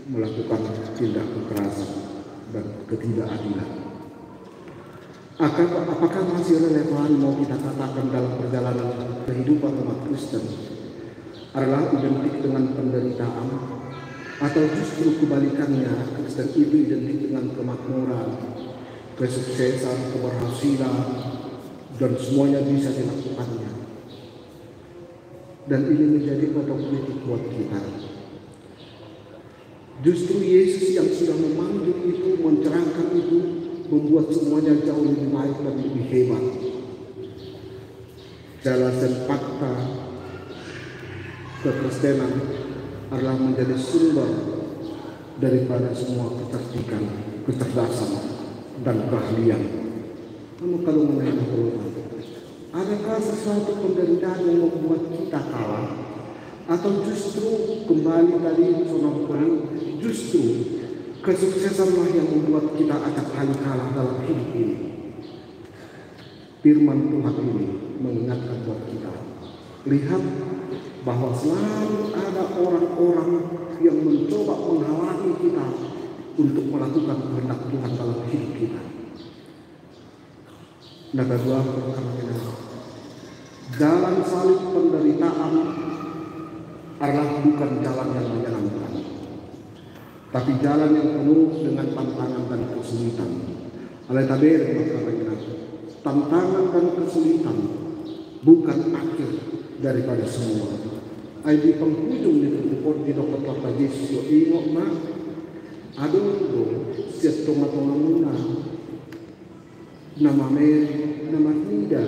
melakukan tindak kekerasan dan ketidakadilan. Aka-, apakah masih relevan mau kita katakan dalam perjalanan kehidupan umat Kristen adalah identik dengan penderitaan, atau justru kebalikannya, Kristen itu identik dengan kemakmuran, kesuksesan, keberhasilan, dan semuanya bisa dilakukannya? Dan ini menjadi otokritik buat kita. Justru Yesus yang sudah memanggil itu, mencerahkan itu, membuat semuanya jauh lebih baik dan lebih hebat. Jala sian fakta, kekristenan adalah menjadi sumber daripada semua kecerdikan, kecerdasan, dan keahlian. Namun kalau mengenai, adakah sesuatu penderitaan yang membuat kita kalah? Atau justru kembali tadi, songon justru kesuksesanlah yang membuat kita acap kali kalah dalam hidup ini? Firman Tuhan ini mengingatkan buat kita. Lihat bahwa selalu ada orang-orang yang mencoba menghalangi kita untuk melakukan kehendak Tuhan dalam hidup kita. Na kaduahon, jalan salib penderitaan adalah bukan jalan yang menyenangkan, tapi jalan yang penuh dengan tantangan dan kesulitan. Alai tabereng ma, amang inang, tantangan dan kesulitan bukan akhir daripada semua. Ai di penghujung ni turpuk on didok Tuhan Yesus, jo, ingot ma, adong do sian tonga-tongamuna na mamereng, na marnida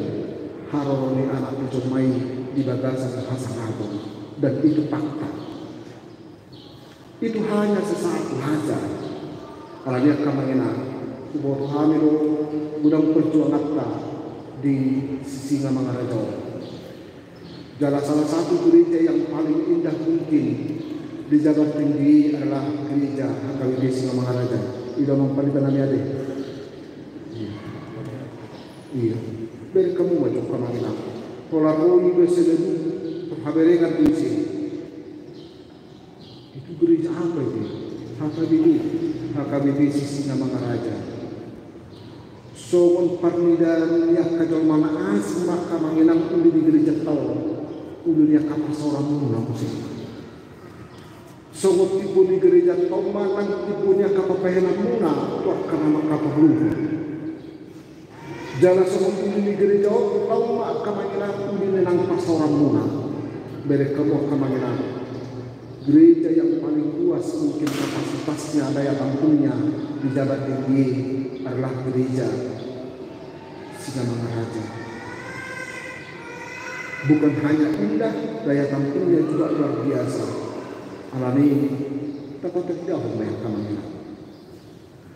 haroro ni Anak ni jolma i di bagasan hasangapon. Dan itu fakta. Itu hanya sesaat saja. Alani i, amang inang, huboto hami do godang perjuanganta di Sisingamangaraja on. Jala salah satu gereja yang paling indah mungkin di Jabar Tinggi adalah gereja H K B P Singamangaraja. I do, amang pandita nami, ate? Iya. Iya. Bereng hamu ma jo, amang inang. Pola ro iba sian haberengan do ise. Itu gereja apa itu? H K B P, H K B P Sisingamangaraja. Songon parnidaan ni angka jolma na asing ma, amang inang, uli ni gerejanta on, uli ni angka parsaoranmuna muse. Songon timbo ni gerejanta on ma nang timbo ni angka pambahenanmuna tu angka na mangkaporluhon. Jala songon uli ni gereja on, tau ma, amang inang, uli ni nang parsaoranmuna. Bereng hamu, amang inang, gereja yang paling luas mungkin kapasitasnya, daya tampungnya di Jabar Tinggi adalah gereja Singamangaraja. Bukan hanya indah, daya tampungnya juga luar biasa. Alani i, tapatarida hon ma, amang inang.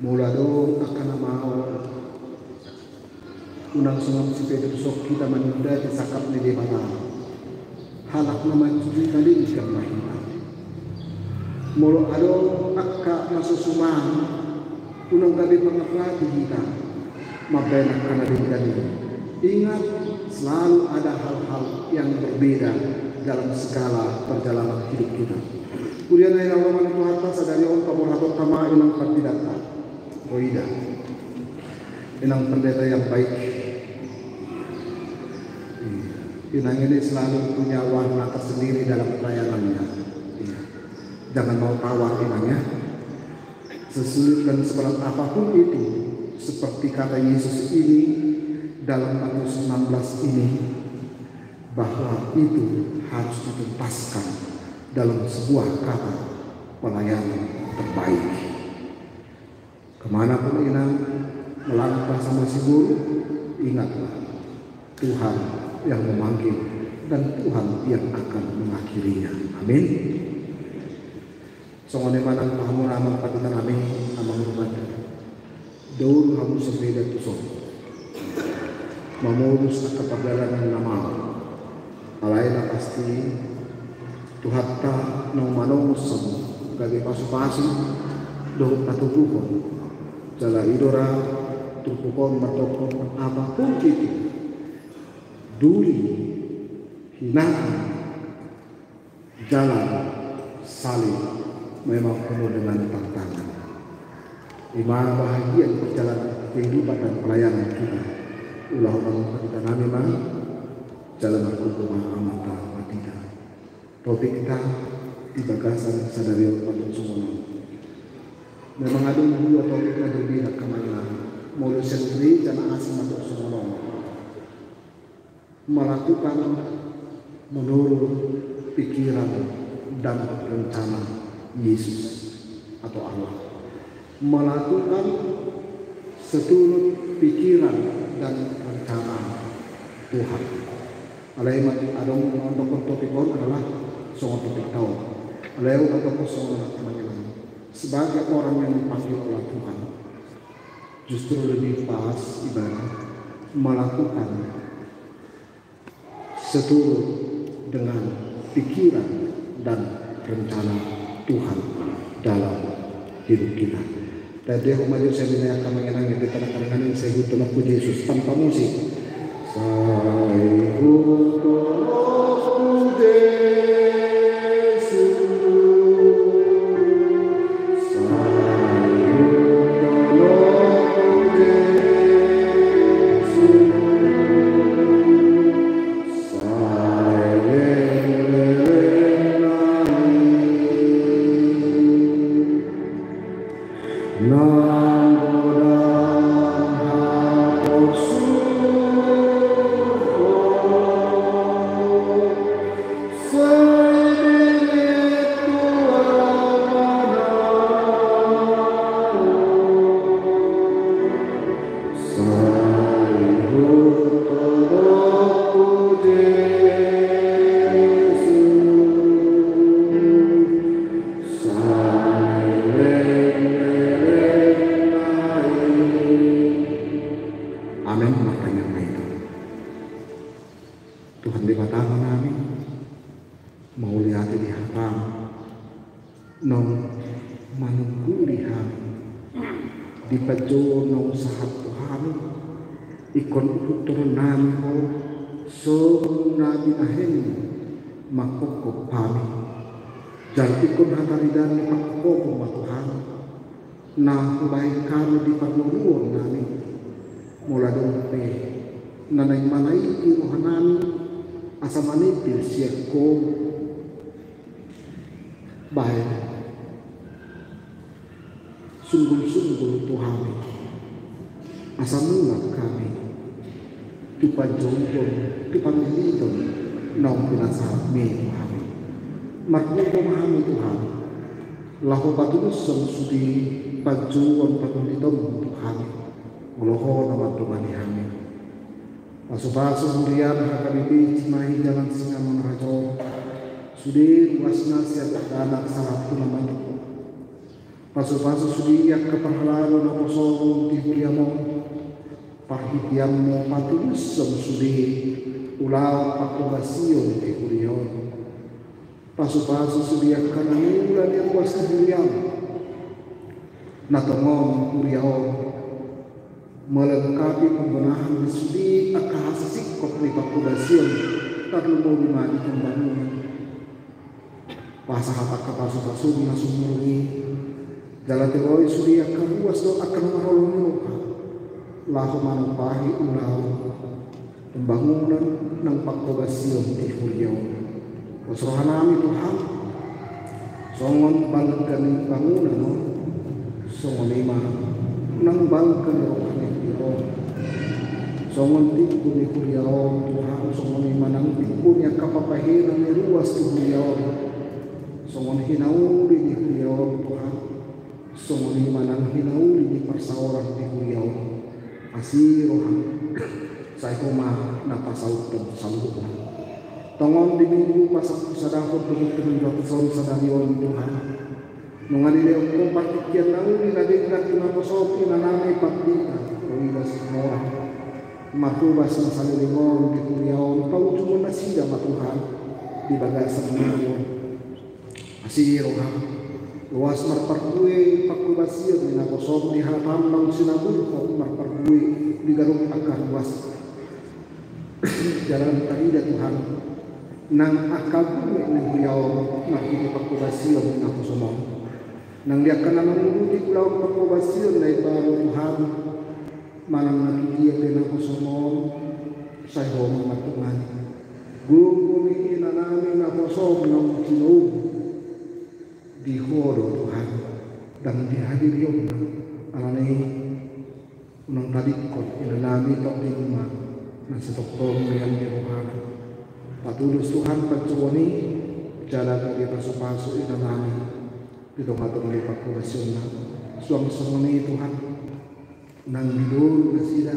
Molo adong angka na maol, unang songon si Petrus on hita manunda di sangkap ni Debata. Halak na manjujui na denggan ma hita. Molo adong angka na so suman, unang gabe pangarati hita mambahen angka na denggan i. Ingat, selalu ada hal-hal yang berbeda dalam segala perjalanan hidup kita. Huria na hinaholongan ni Tuhanta, sadari on paborhathon ma inang panditanta. Ro ida, inang pendeta yang baik. Inang ini selalu punya warna tersendiri dalam pelayanannya. Iya. Jangan mau tawar, inang, ya. Sesulit dan seberat apapun itu, seperti kata Yesus ini dalam Matius enam belas ini, bahwa itu harus dituntaskan dalam sebuah kata pelayanan terbaik. Kemanapun inang melangkah sama si guru, ingatlah, Tuhan yang memanggil dan Tuhan yang akan mengakhirinya. Amin. Songon i ma nang tu hamu amang pandita nami, amang Rupanda. Dao do hamu sembeda tuson mamolus angka pardalanan na maol. Alai na pasti Tuhanta naung manongos hamu gabe pasupasu dohot patoguhon. Jala i do ra turpuk on mandokkon apapun itu, duri, hinaan, jalan, salib memang penuh dengan tantangan. I ma bahagian perjalanan kehidupan dan pelayanan kita. Ulahon ma, kita nami ma, jala margogo ma Amanta Martita. Topikta di bagasan sadari on mandok songon on. Memang adong dua topik na berbeda kemarin. Molo sian gereja na asing mandok songon on. Melakukan menurut pikiran dan rencana Yesus atau Allah. Melakukan seturut pikiran dan rencana Tuhan. Alai ma adong mandokkon topik on adalah songon topikta on. Alai ahu mandokkon songon on, teman-teman. Sebagai orang yang dipanggil oleh Tuhan, justru lebih pas ibarat melakukan seturut dengan pikiran dan rencana Tuhan dalam hidup kita. Tadi aku maju saya minta akan mengenangi di tengah-tengah ini, saya ikut tolong ku Yesus tanpa musik. Saya ikut tolong ku Yesus. Amin. Martangiang ma hita. Tuhan Debata nami, mauliate di hataM naung manungguli hami di panjouon naung sahat tu hami. Ingkon huhut nami Ho songon na binahenMu manghophop hami. Jala ingkon hataridaan ni panghophopon ma Tuhan na hubahen hami di parngoluon nami. Molo adong pe na naeng manaiti roha nami asa manipil sian Ho, bahen sunggul-sunggul tu hami asa mulak hami tu panjouon, tu pangidoan naung pinasahatMi tu hami. Margogo ma hami Tuhan, laho patulushon sude panjouon pangidoanMu tu hami. Molo Ho na mandongani hami, pasupasu huriaM, H K B P Cimahi Jalan Singamon Harjo, sude ruasna sian dakdanak sahat tu na mandok. Pasupasu sude angka parhalado naposoM di huriaM on. ParhiteanMu patulushon sude ulaon panghobasion di huria on. Pasupasu sude angka na niula ni ruas ni huriaM, na tongon huria on melengkapi pembenahan ni sude angka hasisingkop ni panghobasion, tarlumobi ma di pembangunan. Pasahat angka pasupasu na sumurung i, jala tiroi sude angka ruas dohot angka na marholong ni roha laho manumpahi ulaon pembangunan nang panghobasion di huria on. Pos roha nami Tuhan, songon balga ni bangunan on, songon i ma nang balga ni roha ni huria on. Songon timbo ni huria on Tuhan, songon i ma nang timbo ni angka pambahenan ni ruas tu huria on. Songon hinauli ni huria on Tuhan, songon i ma nang hinauli ni parsaoran di huria on. Asi rohaM, Sai Ho ma na pasauthon saluhutna. Tongon di Minggu pasampulusadahon dohot pitu ratus sadari on, Tuhan, nunga dilehon Ho partingkian na uli na denggan tu naposom, inanami Pandita Rhoida Situmorang, marhobas na saleleng on di huria on, paujunghon nasida ma, Tuhan, di bagasan Minggu on. Asi roham, loas marparbue panghobasion ni naposom di hataM, nang sinamurhon marparbue di ganup angka ruas. Jala tarida, Tuhan, nang angka gulmit ni huria on marhite panghobasion ni naposom on. Nang di angka na mangurupi ulaon panghobasion na imbaru, Tuhan, manang na tudia pe naposom on, sai Ho ma mandongani. Gogo ni inanami naposom naung tinomu di Ho do, Tuhan, ndang di hadirionna. Alani i unang tadingkon inanami, tongtong ma na sitongtong nian di rohana. Patulus, Tuhan, panjouon i, jala gabe pasupasu inanami di tongatonga ni panghobasionna. Suang songon i, Tuhan, nang di boru nasida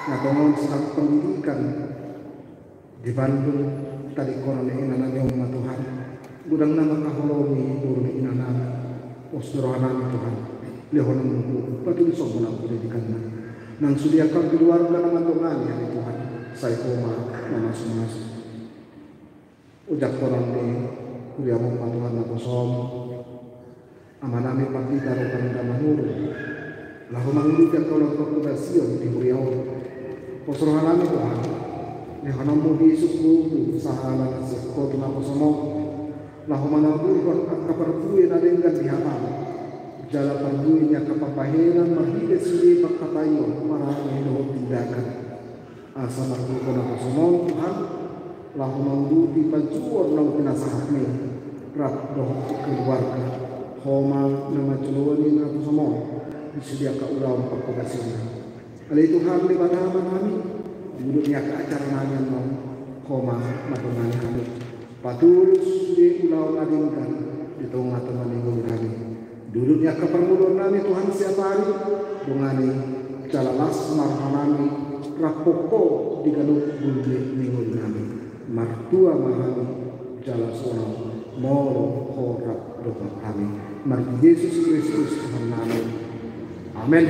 na tongon sedang pendidikan di Bandung, tadingkonon ni inanami on ma, Tuhan, godang na mangkaholongi boru ni inanami. Pos do rohanami, Tuhan, lehononmu, patulushon ma nang pendidikanna. Nang sude angka keluarga na mandongani hami, Tuhan, sai Ho ma na mamasumasu. Ojak Ho nang di huriaMu ma, Tuhan, naposom amanami Pandita Rokanda Manurung laho mangurupi angka ulaon panghobasion di huria on. Pos rohanami, Tuhan, lehononmu bisuk, gogo sahala na sian Ho tu naposom on, laho manaburhon angka parbue na denggan di hataM, jala parbue ni angka pambahenan marhite sude pangkataion, parange dohot tindakan. Asa margogo naposom on, Tuhan, laho mangurupi panjouon naung pinasahatMi rap dohot keluarga. Ho ma na manjoloani naposom on di sude angka ulaon panghobasionna. Ale Tuhan Debata Amanami, di ujung ni angka acara nami annon, Ho ma mandongani hami. Patulus sude ulaon na denggan di tongatonga ni ngolunami. Di ujung ni angka parngoluonnami, Tuhan, siapari, dongani, jala las ma rohanami rap Ho di ganup gulmit ni ngolunami. Martua ma hami, jala sonang molo Ho rap dohot hami. Marhite Jesus Kristus Tuhannami. Amen.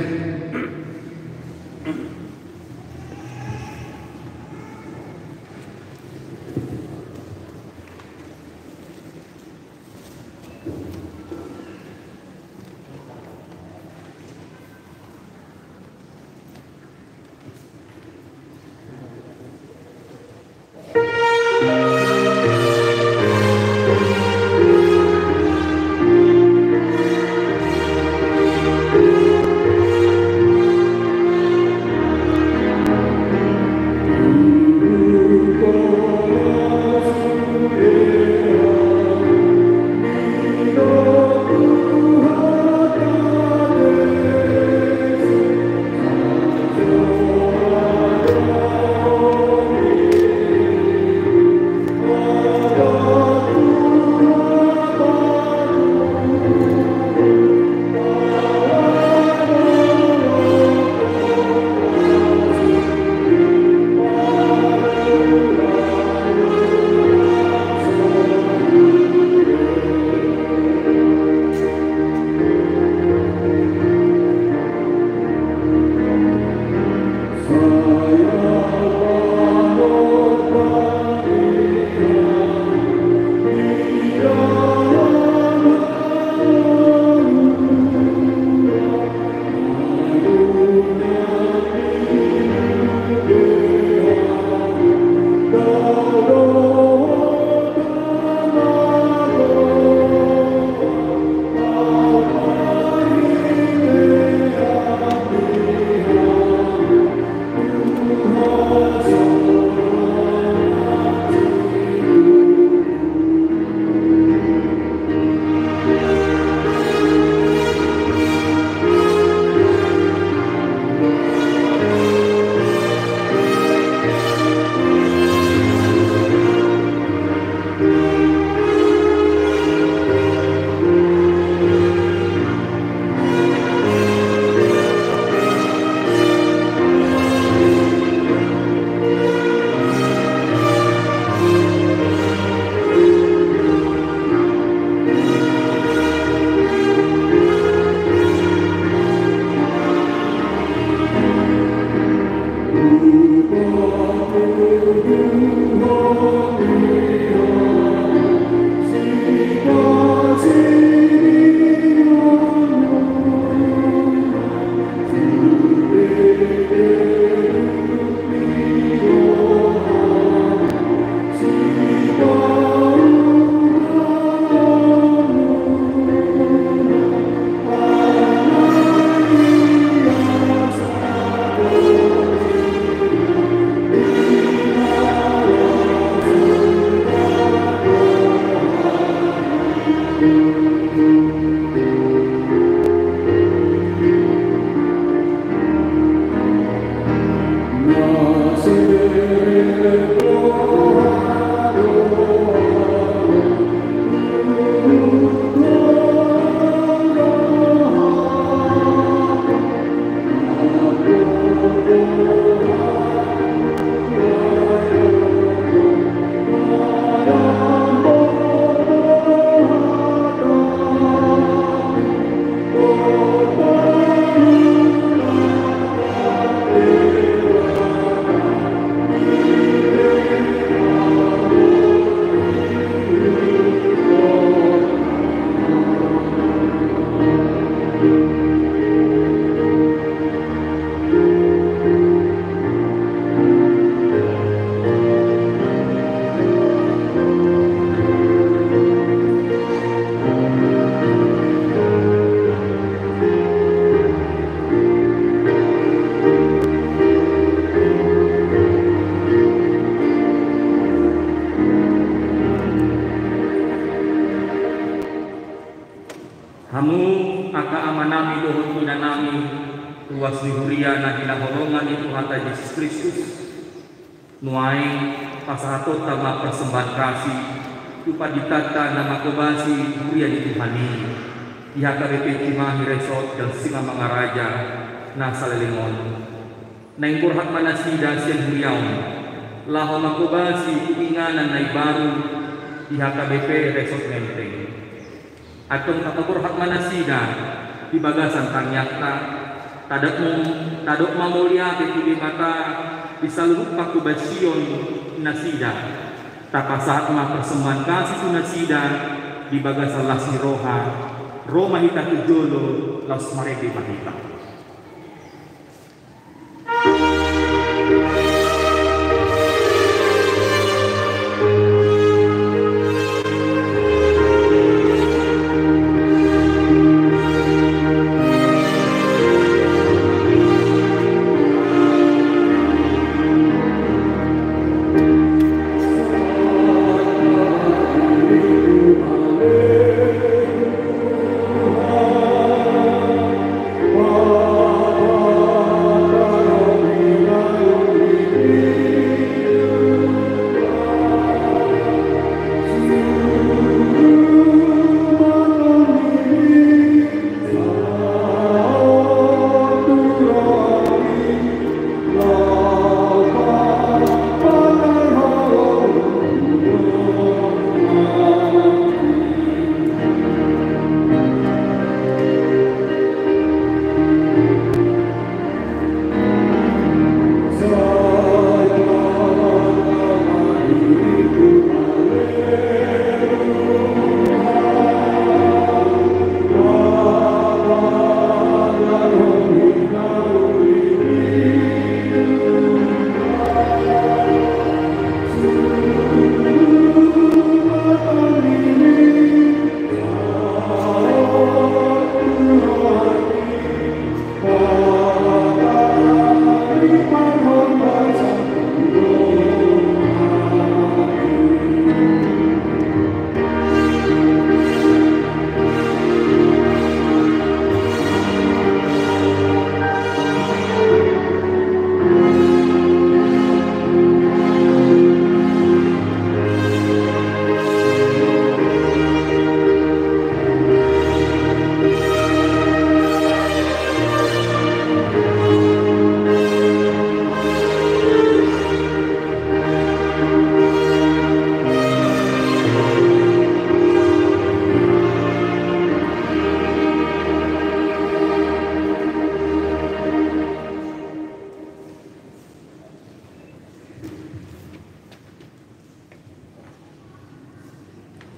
Hamu angka amanami dohot inanami, ruas ni huria na hinaholongan ni Tuhanta Jesus Kristus, nuaeng pasahatonta ma parsembahan kasih tu panditanta na manghobasi huria ni Tuhan i, di H K B P Cimahi Resort dan Singamangaraja na saleleng on. Naeng borhat ma nasida sian huria on, laho manghobasi tu inganan na imbaru di H K B P Resort Menteng. Antong tapaborhat ma nasida di bagasan tangiangta, tadok mo-, tadok ma mauliate tu Debata di saluhut panghobasion nasida. Tapasahat ma parsembahan kasih tu nasida di bagasan las ni roha, ro ma hita tu jolo, laos marende ma hita.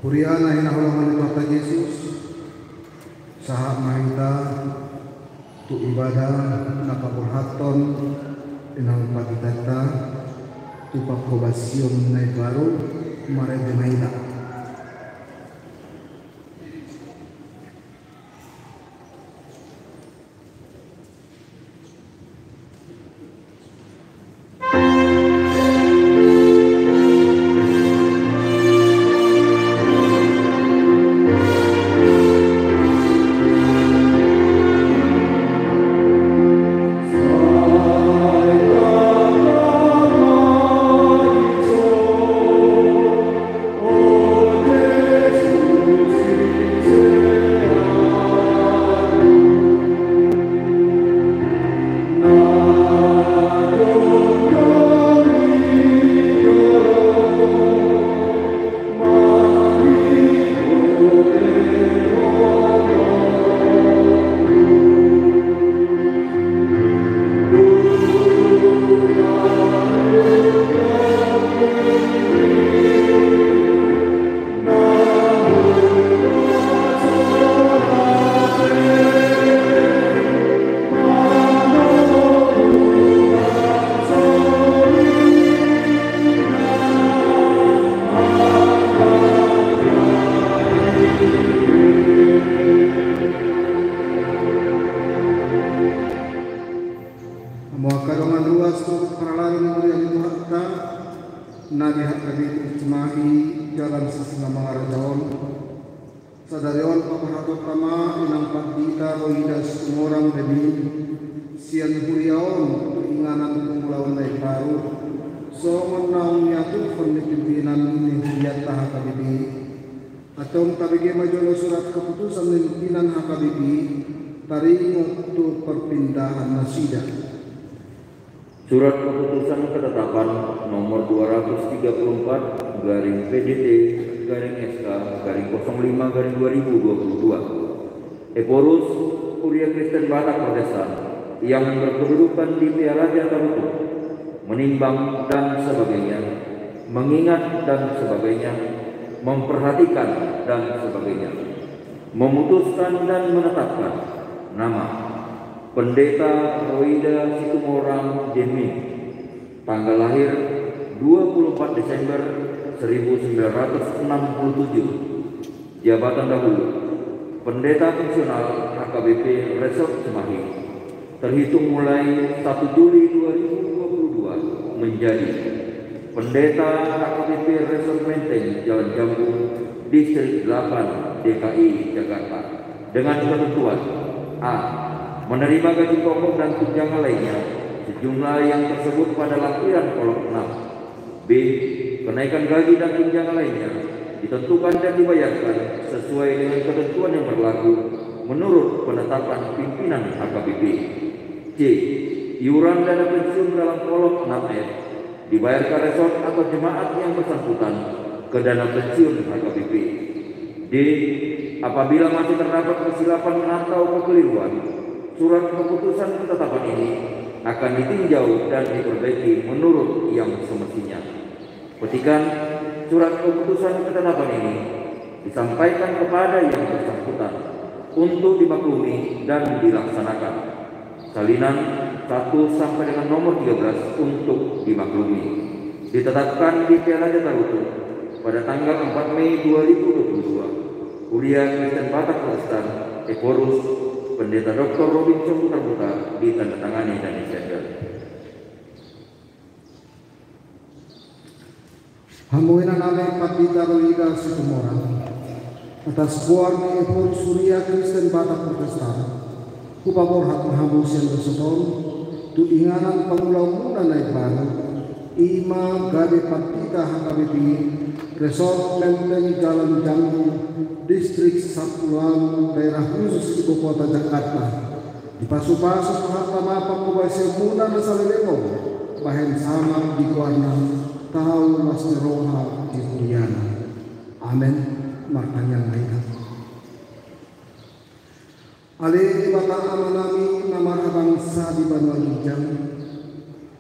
Huria na hinaholongan ni Tuhanta Jesus, sahat ma hita tu ibadah na paborhathon inang panditanta tu panghobasion na imbaru, marende ma hita. Hamu angka dongan ruas dohot parhalado ni huria ni Tuhanta na di H K B P Cimahi Jalan Sisingamangaraja on, Sadari on paborhathon ma inang pandita Roida Situmorang Demin sian huria on tu inganan pangulaon na imbaru, songon naung niaturhon ni pimpinan ni hurianta H K B P. Antong tabege ma jolo surat keputusan ni pimpinan H K B P taringot tu perpindahan nasida. Surat keputusan ketetapan nomor dua ratus tiga puluh empat garing P D T garing S K garing kosong lima garing dua ribu dua puluh dua. Ephorus, Huria Kristen Batak Protestan yang berkedudukan di Pearaja Tarutung, menimbang dan sebagainya, mengingat dan sebagainya, memperhatikan dan sebagainya, memutuskan dan menetapkan nama Pendeta Roida Situmorang Demin, tanggal lahir dua puluh empat Desember seribu sembilan ratus enam puluh tujuh. Jabatan dahulu, Pendeta Fungsional H K B P Resort Cimahi, terhitung mulai satu Juli dua ribu dua puluh dua, menjadi Pendeta H K B P Resort Menteng Jalan Jambu, Distrik delapan, D K I Jakarta, dengan ketentuan: A. Menerima gaji pokok dan tunjangan lainnya sejumlah yang tersebut pada lampiran kolom enam. B. Kenaikan gaji dan tunjangan lainnya ditentukan dan dibayarkan sesuai dengan ketentuan yang berlaku menurut penetapan pimpinan H K B P. C. Iuran dana pensiun dalam kolom enam F dibayarkan resort atau jemaat yang bersangkutan ke dana pensiun H K B P. D. Apabila masih terdapat kesilapan atau kekeliruan, surat keputusan ketetapan ini akan ditinjau dan diperbaiki menurut yang semestinya. Petikan, surat keputusan ketetapan ini disampaikan kepada yang bersangkutan untuk dimaklumi dan dilaksanakan. Salinan satu sampai dengan nomor tiga belas untuk dimaklumi. Ditetapkan di Pearaja Tarutung pada tanggal empat Mei dua ribu dua puluh dua. Huria Kristen Batak Protestan, Ephorus, Pendeta Doktor Robinson Putra Buta, ditandatangani Daniel Sender. Hamu inanami Pandita Roida Situmorang, atas goar ni Ephorus Huria Kristen Batak Protestan, hupaborhat ma hamu sian resort on tu inganan pangulaonmuna na imbaru, i ma gabe Pandita H K B P Resort Menteng Jalan Jambu, Distrik Sampulu Alu, Daerah Khusus Ibu Kota Jakarta. Dipasupasu Tuhanta ma panghobasionmuna na saleleng on, bahen sahat di goarna, tau las ni roha di huriana. Amen. Martangiang ma hita. Ale Debata Amanami na marhabangsa di banua ginjang,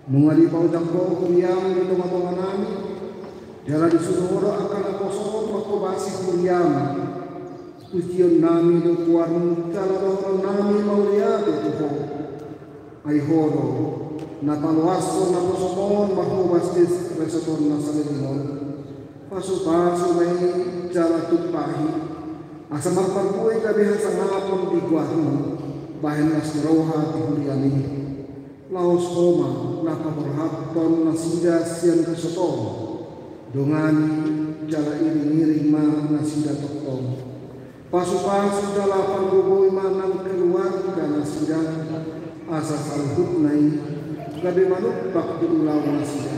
nunga dipaojak Ho huriaM di tongatonganami, jala disuruh Ho do angka naposoM manghobasi huriaM. Pujionnami do goarMu, jala dohononnami mauliate tu Ho. Ai Ho do na paloashon naposoM on marhobas di resort on na saleleng on. Pasupasu ma i jala tumpahi, asa marparbue gabe hasangapon di goarMu, bahen las ni roha di huriaMi. Laos Ho ma na paborhathon nasida sian resort on. Dongani jala iringiring ma nasida tongtong. Pasupasu jala pargogoi ma nang keluarga nasida, asa saluhutna i gabe manumpak di ulaon nasida.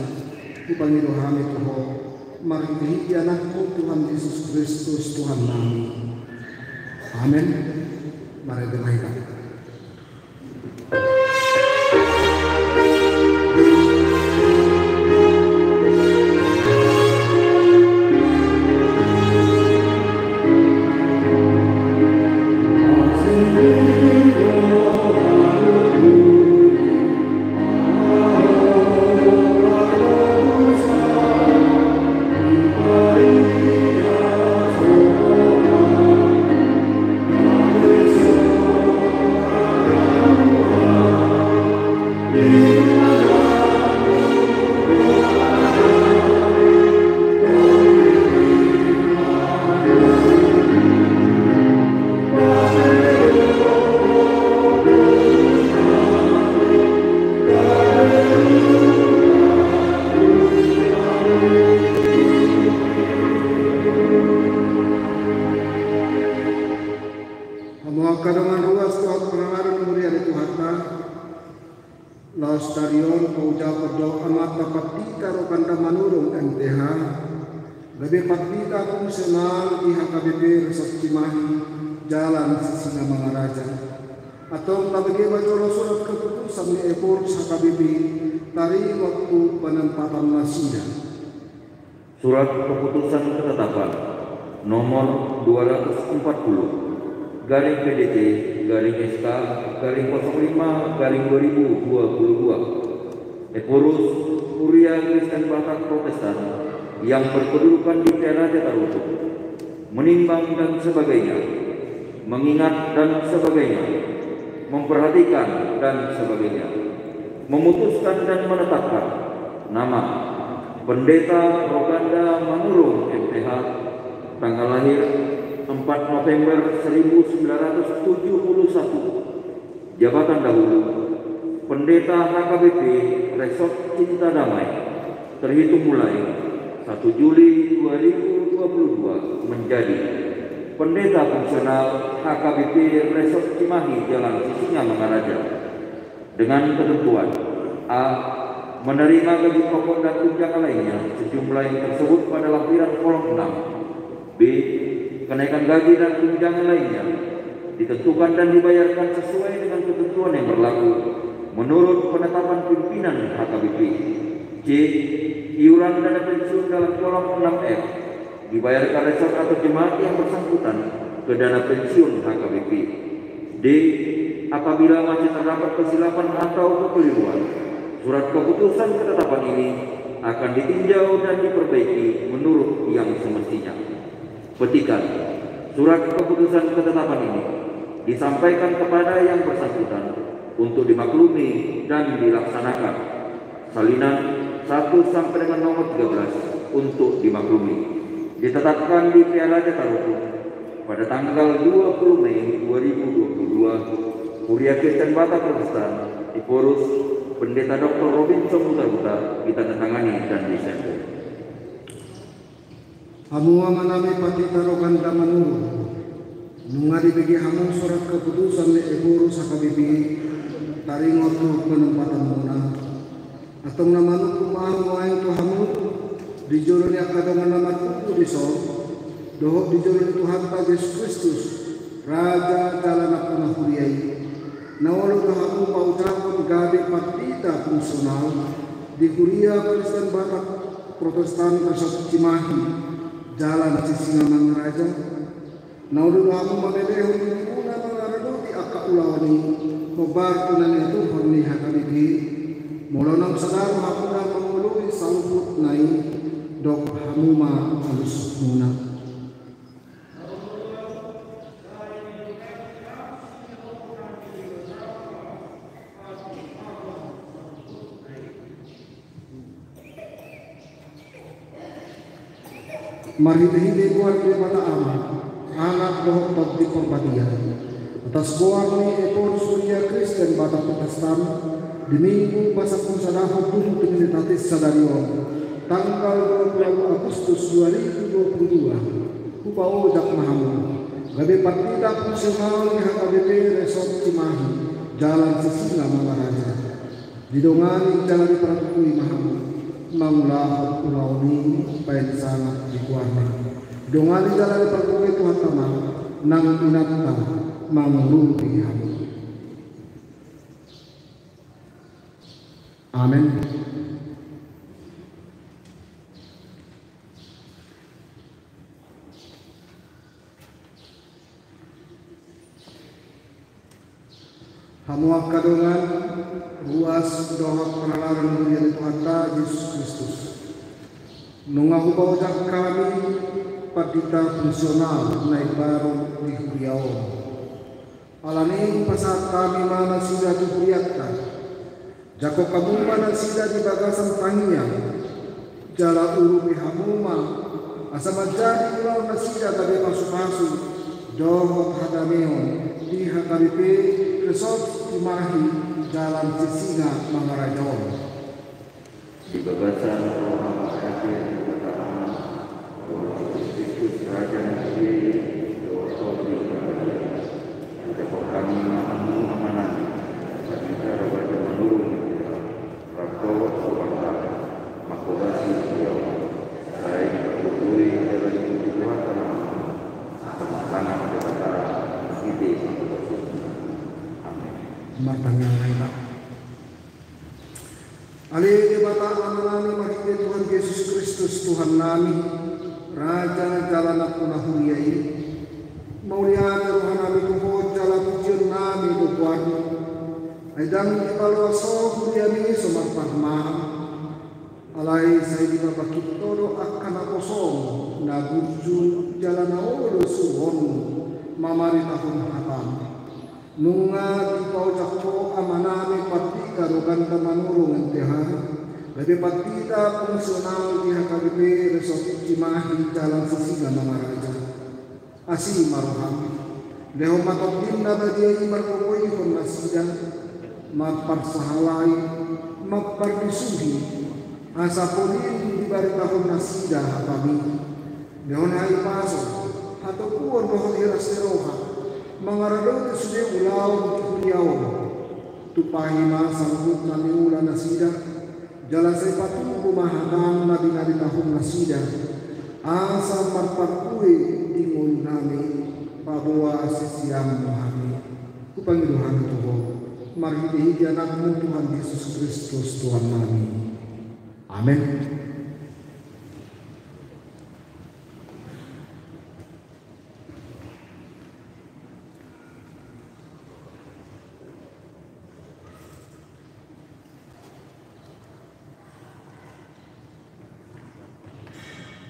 Hupangido hami tu Ho marhitehite AnakMu Tuhan Jesus Kristus Tuhannami. Amen. Marende ma hita. Ruas dohot parhalado ni huria ni Tuhanta, laos sadari on paujahon do amanta Pandita Roganda Manurung M T H, gabe pandita fungsional di H K B P Resort Cimahi, Jalan Sisingamangaraja. Antong tabege ma jolo surat keputusan ni Ephorus H K B P, taringot tu penempatan nasida. Surat keputusan ketetapan nomor dua ratus empat puluh, garing P D T, garing S K, garing kosong lima, garing dua ribu dua puluh dua. Ephorus, Huria Kristen Batak Protestan yang berkedudukan di Pearaja Tarutung, menimbang dan sebagainya, mengingat dan sebagainya, memperhatikan dan sebagainya, memutuskan dan menetapkan nama Pendeta Roganda Manurung M T H, tanggal lahir empat November seribu sembilan ratus tujuh puluh satu. Jabatan dahulu, Pendeta H K B P Resort Cinta Damai, terhitung mulai satu Juli dua ribu dua puluh dua, menjadi Pendeta Fungsional H K B P Resort Cimahi, Jalan Sisingamangaraja. Dengan ketentuan: A. Menerima gaji pokok dan tunjangan lainnya sejumlah yang tersebut pada lampiran kolom enam. B. Kenaikan gaji dan tunjangan lainnya ditentukan dan dibayarkan sesuai dengan ketentuan yang berlaku menurut penetapan pimpinan H K B P. C. Iuran dana pensiun dalam kolom enam F dibayarkan resort atau jemaat yang bersangkutan ke dana pensiun H K B P. D. Apabila masih terdapat kesilapan atau kekeliruan, surat keputusan ketetapan ini akan ditinjau dan diperbaiki menurut yang semestinya. Petikan: surat keputusan ketetapan ini disampaikan kepada yang bersangkutan untuk dimaklumi dan dilaksanakan. Salinan satu sampai dengan nomor tiga belas untuk dimaklumi. Ditetapkan di Pearaja Tarutung pada tanggal dua puluh Mei dua ribu dua puluh dua, Huria Kristen Batak Protestan, Ephorus, Pendeta Doktor Robinson Hutaruta, ditandatangani dan disempel. Hamu amanami Pandita Roganda Manurung, nunga dibege hamu surat keputusan ni Ephorus H K B P taringot tu penempatanmuna. Antong na manungkun ma ahu nuaeng tu hamu, di jolo ni angka dongan na martubu dison, dohot di jolo ni Tuhanta Jesus Kristus, Raja jala Nampuna Huria i, na olo do hamu paujahon gabe pandita fungsional di Huria Kristen Batak Protestan Resort Cimahi, Jalan Sisingamangaraja. Na olo do hamu mamelehon dirimuna mangaradoti angka ulaon i, hombar tu na niaturhon ni H K B P. Molo naung sada do hamuna mangoloi saluhutna i, dok hamu ma alusmuna. Marhitehite goar ni Debata Ama, Anak dohot Tondi Porbadia, atas goar ni Ephorus Huria Kristen Batak Protestan, di Minggu pasampulusadahon tu Trinitatis sadari on, tanggal dua puluh Agustus dua ribu dua puluh dua, hupaojak ma hamu gabe pandita fungsional di H K B P Resort Cimahi, Jalan Sisingamangaraja. Didongani jala dipargogoi ma hamu mangulahon ulaon i baen sangap di goarna. Didongani jala dipargogoi Tuhanta ma nang inanta mangurupi hamu. Amen. Hamu angka dongan, ruas dohot parhalado ni huria ni Tuhanta Jesus Kristus. Nunga hupaojak hami pandita fungsional na imbaru di huria on. Alani i hupasahat hami ma nasida tu hurianta. Jangkon hamu ma nasida di bagasan tangiang, jala urupi hamu ma, asa manjadi ulaon nasida gabe pasupasu dohot hadameon di H K B P Resort Cimahi, Jalan Sisingamangaraja on. Di bagasan roha ma ate Debata Ama, dohot Jesus Kristus Raja ni huria i, dohot Tondi Porbadia, Hami ma hamu amanami, sai hita roha jala manurung, rap dohot hobasam, mangkobasi ia, sai dipatuduhi jala dipuji Tuhanta na martua, martangiang ma tu Debata marhite pangkobasion. Amen. Martangiang ma hita. Ale Debata Amanami, marhite Tuhan Jesus Kristus Tuhannami, Raja jala Nangkok na huria i, mauliate rohanami tu Ho jala pujionnami tu goarMu. Ai ndang dipaloas Ho huriaMi so marparmahan, alai sai dipabangkit Ho do angka naposoM na burju jala na olo suruonMu mamaritahon hataM. Nunga dipaojak Ho amanami parpiga do ganta manurung ente ha, gabe pat hita punguan di H K B P Resort Cimahi Jalan Sisingamangaraja. Asi ma rohaM. Lehon ma TondiM na badia i margogoihon nasida, mamparsahalai, mamparbisuhi, asa polin dibaritahon nasida hataMi. Lehon hahipason, hatoguon dohot hiras ni roha mangaradoti sude ulaon di huria on. Tumpahi ma sanggup na niula nasida, jala sai patubu ma hataM na binaritahon nasida, asa marparbue di ngolunami, paboa siseanMu hami. Hupangido hami tu Ho marhitehite AnakMu Tuhan Jesus Kristus Tuhannami. Amen.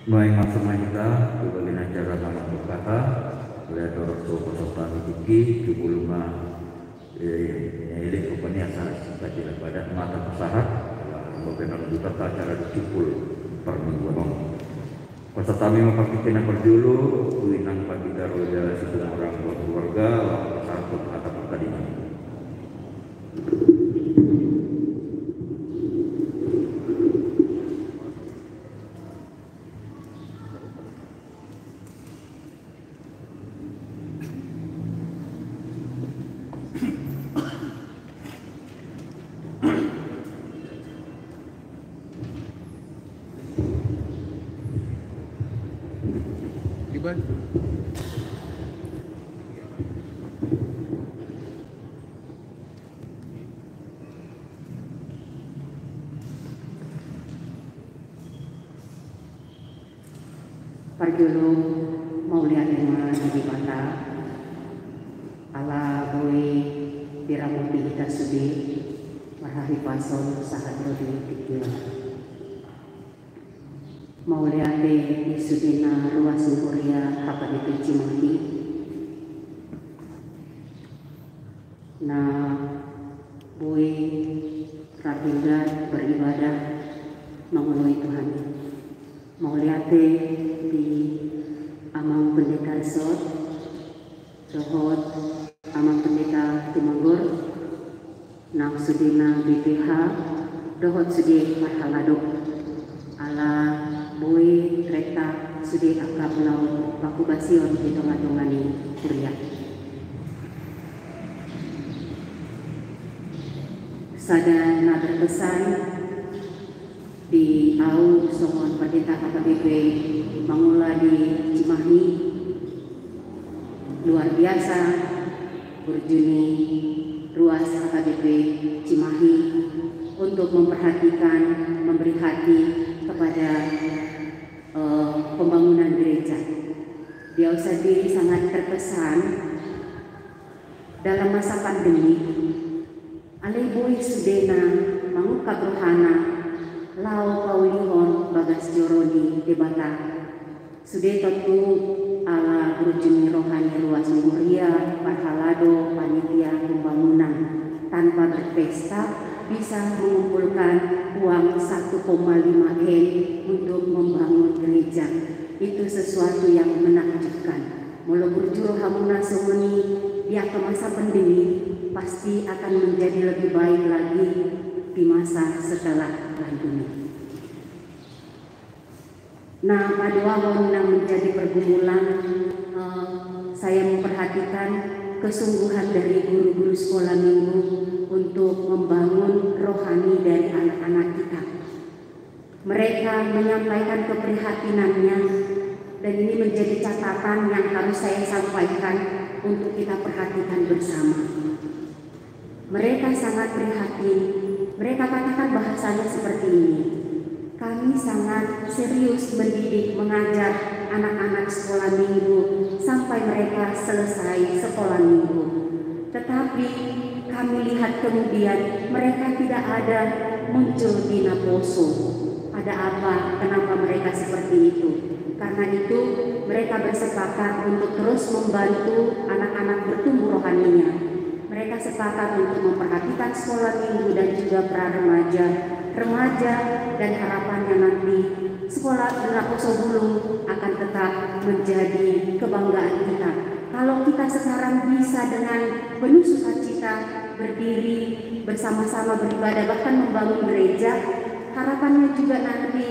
Nuaeng ma hita tu bagian acara na marhata, mulai torop tu pasahat hami tingki, tu jolo ma, eh, elek rupani acara singkat jala padat ma tapasahat, ala mungkin nang buka acara di Cipulo parmingguan on. Pasahat hami ma partingkian na parjolo, tu inang pandita Roja Situmorang dohot keluarga, laos pasahat tu hata partangiangan. Parjolo, mauliate ma di Debata ala boi diramoti hita sude marhahipason sahat ro di tingki on. Mauliate di sudena ruas ni huria H K B P Cimahi na boi rap hita beribadah mangoloi Tuhan. Mauliate di Amang Pendeta Resort dohot Amang Pendeta Tumorang, nang sudena B P H dohot sude parhalado. Ala boi rap sude angka ulaon pangkobasion di tongatonga ni huria. Sada na berkesan di au songon Pendeta H K B P Mangula di Cimahi, luar biasa burju ni ruas H K B P Cimahi untuk memperhatikan, memberi hati kepada, eh, pembangunan gereja. Di au sendiri sangat terkesan dalam masa pandemi, alai boi sudena mangungkap rohana laho paulihon bagas joro ni Debata. Sude tontu ala burju ni roha ni ruas ni huria, parhalado, panitia pembangunan, tanpa berpesta bisa mengumpulkan uang satu koma lima M untuk membangun gereja. Itu sesuatu yang menakjubkan. Molo burju rohamuna songon i di angka masa pandemi, pasti akan menjadi lebih baik lagi di masa setelah pandemi. Nah, paduahon yang menjadi pergumulan, eh, saya memperhatikan kesungguhan dari guru-guru sekolah minggu untuk membangun rohani dari anak-anak kita. Mereka menyampaikan keprihatinannya, dan ini menjadi catatan yang harus saya sampaikan untuk kita perhatikan bersama. Mereka sangat prihatin. Mereka katakan bahasanya seperti ini, "Kami sangat serius mendidik, mengajar anak-anak sekolah minggu sampai mereka selesai sekolah minggu. Tetapi kami lihat kemudian mereka tidak ada muncul di Naposo. Ada apa? Kenapa mereka seperti itu?" Karena itu, mereka bersepakat untuk terus membantu anak-anak bertumbuh rohaninya. Mereka sepakat untuk memperhatikan sekolah minggu dan juga pra remaja, remaja, dan harapannya nanti sekolah di Naposo Bulung akan tetap menjadi kebanggaan kita. Kalau kita sekarang bisa dengan penuh sukacita berdiri bersama-sama beribadah, bahkan membangun gereja, harapannya juga nanti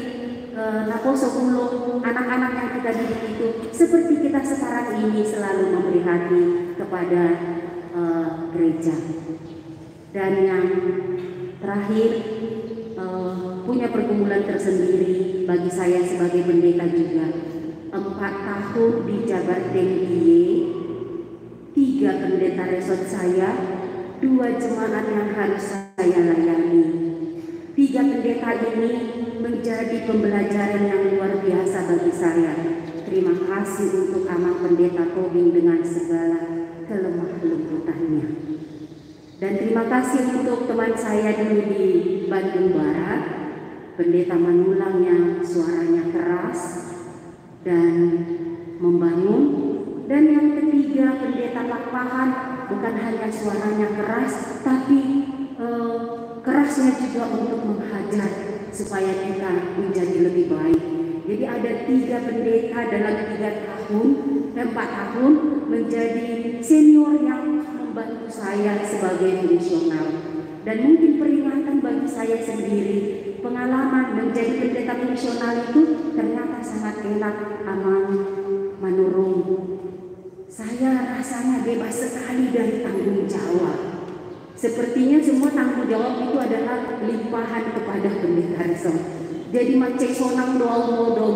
eh, Naposo Bulung, anak-anak yang kita didik itu seperti kita sekarang ini selalu memberi hati kepada eh, gereja. Dan yang terakhir, eh, punya pergumulan tersendiri bagi saya sebagai pendeta juga. Empat tahun di Jabar Denggie, tiga pendeta resort saya, dua jemaat yang harus saya layani. Tiga pendeta ini menjadi pembelajaran yang luar biasa bagi saya. Terima kasih untuk Amang Pendeta Tobing dengan segala kelemah lembutannya. Dan terima kasih untuk teman saya dulu di Bandung Barat, Pendeta Manulang yang suaranya keras dan membangun. Dan yang ketiga, Pendeta Pakpahan, bukan hanya suaranya keras, tapi eh, kerasnya juga untuk menghajar supaya kita menjadi lebih baik. Jadi ada tiga pendeta dalam tiga tahun, eh, empat tahun menjadi senior yang membantu saya sebagai fungsional. Dan mungkin peringatan bagi saya sendiri, pengalaman menjadi pendeta fungsional itu ternyata sangat enak, Amang Manurung. Saya rasanya bebas sekali dari tanggung jawab. Sepertinya semua tanggung jawab itu adalah limpahan kepada pendeta resort. Jadi mansai sonang do au modom,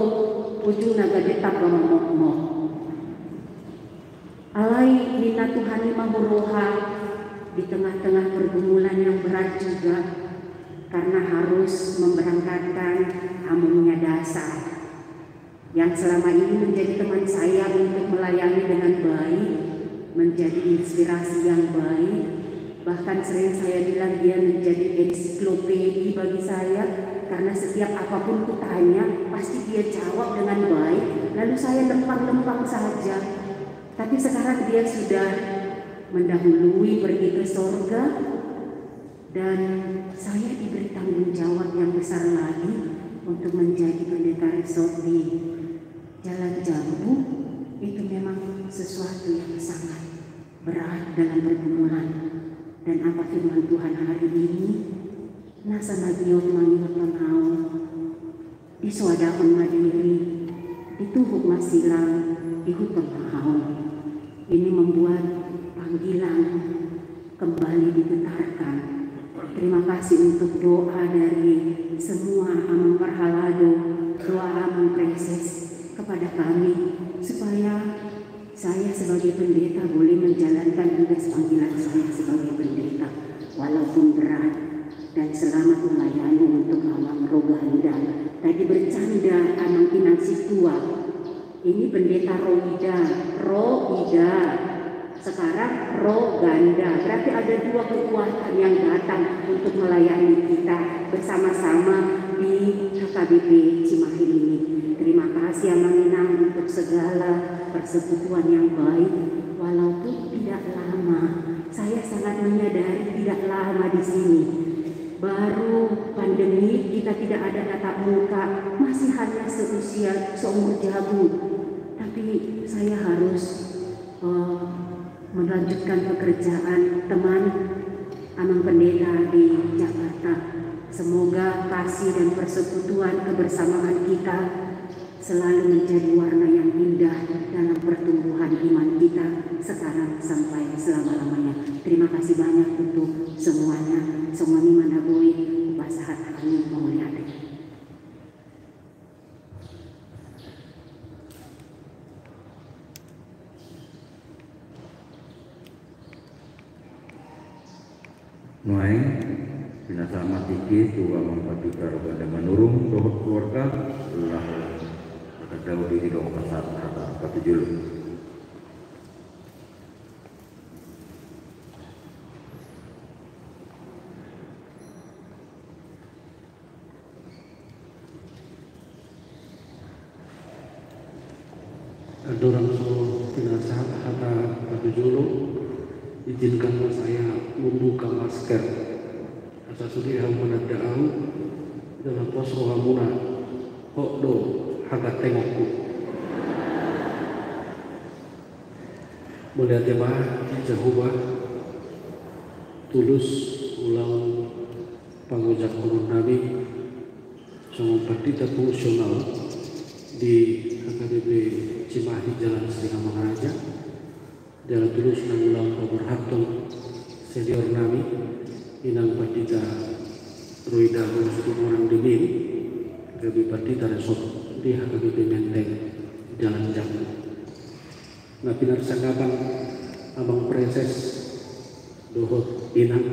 ujungna gabe tamba mamokmok. Alai ninna Tuhan i ma huroha di tengah-tengah pergumulan yang berat juga, karena harus memberangkatkan amongnya Dasa yang selama ini menjadi teman saya untuk melayani dengan baik, menjadi inspirasi yang baik. Bahkan sering saya bilang dia menjadi ensiklopedi bagi saya, karena setiap apapun kutanya, pasti dia jawab dengan baik, lalu saya lempang-lempang saja. Tapi sekarang dia sudah mendahului pergi ke sorga, dan saya diberi tanggung jawab yang besar lagi untuk menjadi pendeta resort di Jalan Jambu. Itu memang sesuatu yang sangat berat dalam pergumulan. Dan apa firman Tuhan hari ini? Nasa na giot mangihut on au, disoadahon ma diri, dituhuk ma silang, ihuthon ma au. Ini membuat panggilan kembali digetarkan. Terima kasih untuk doa dari semua amang parhalado, doa amang preses kepada kami, supaya saya sebagai pendeta boleh menjalankan tugas panggilan saya sebagai pendeta, walaupun berat. Dan selamat melayani untuk amang Roganda. Tadi bercanda amang inang situa. Ini pendeta Roida, Roida. Sekarang Roganda. Berarti ada dua kekuatan yang datang untuk melayani kita bersama-sama di H K B P Cimahi ini. Terima kasih amang inang untuk segala persekutuan yang baik, walaupun tidak lama. Saya sangat menyadari tidak lama di sini. Baru pandemi, kita tidak ada tatap muka, masih hanya seusia, seumur jagung. Tapi saya harus eh, melanjutkan pekerjaan teman amang pendeta di Jakarta. Semoga kasih dan persekutuan kebersamaan kita selalu menjadi warna yang indah dalam pertumbuhan iman kita sekarang sampai selama-lamanya. Terima kasih banyak untuk semuanya. Songon i ma na boi hupasahat hami mauliate. Nuaeng, pinasahat ma tingki tu amang pandita Roganda Manurung dohot keluarga, laho patandahon diri dohot pasahat hata patujolo. Andorang so pinasahat hata patujolo, izinkan ma saya membuka masker. Asa sude hamu mananda ahu, jala pos rohamuna, hot do hagantengku. Mauliate ma di Jahowa, tulus ulaon pangojak honon nami, songon pandita fungsional di H K B P Cimahi Jalan Sisingamangaraja, jala tulus nang ulaon paborhathon senior nami, inang pandita Roida Manurung Situmorang Demin, gabe pandita resort di H K B P Menteng Jalan Jambu. Na pinarsangapan amang preses dohot inang,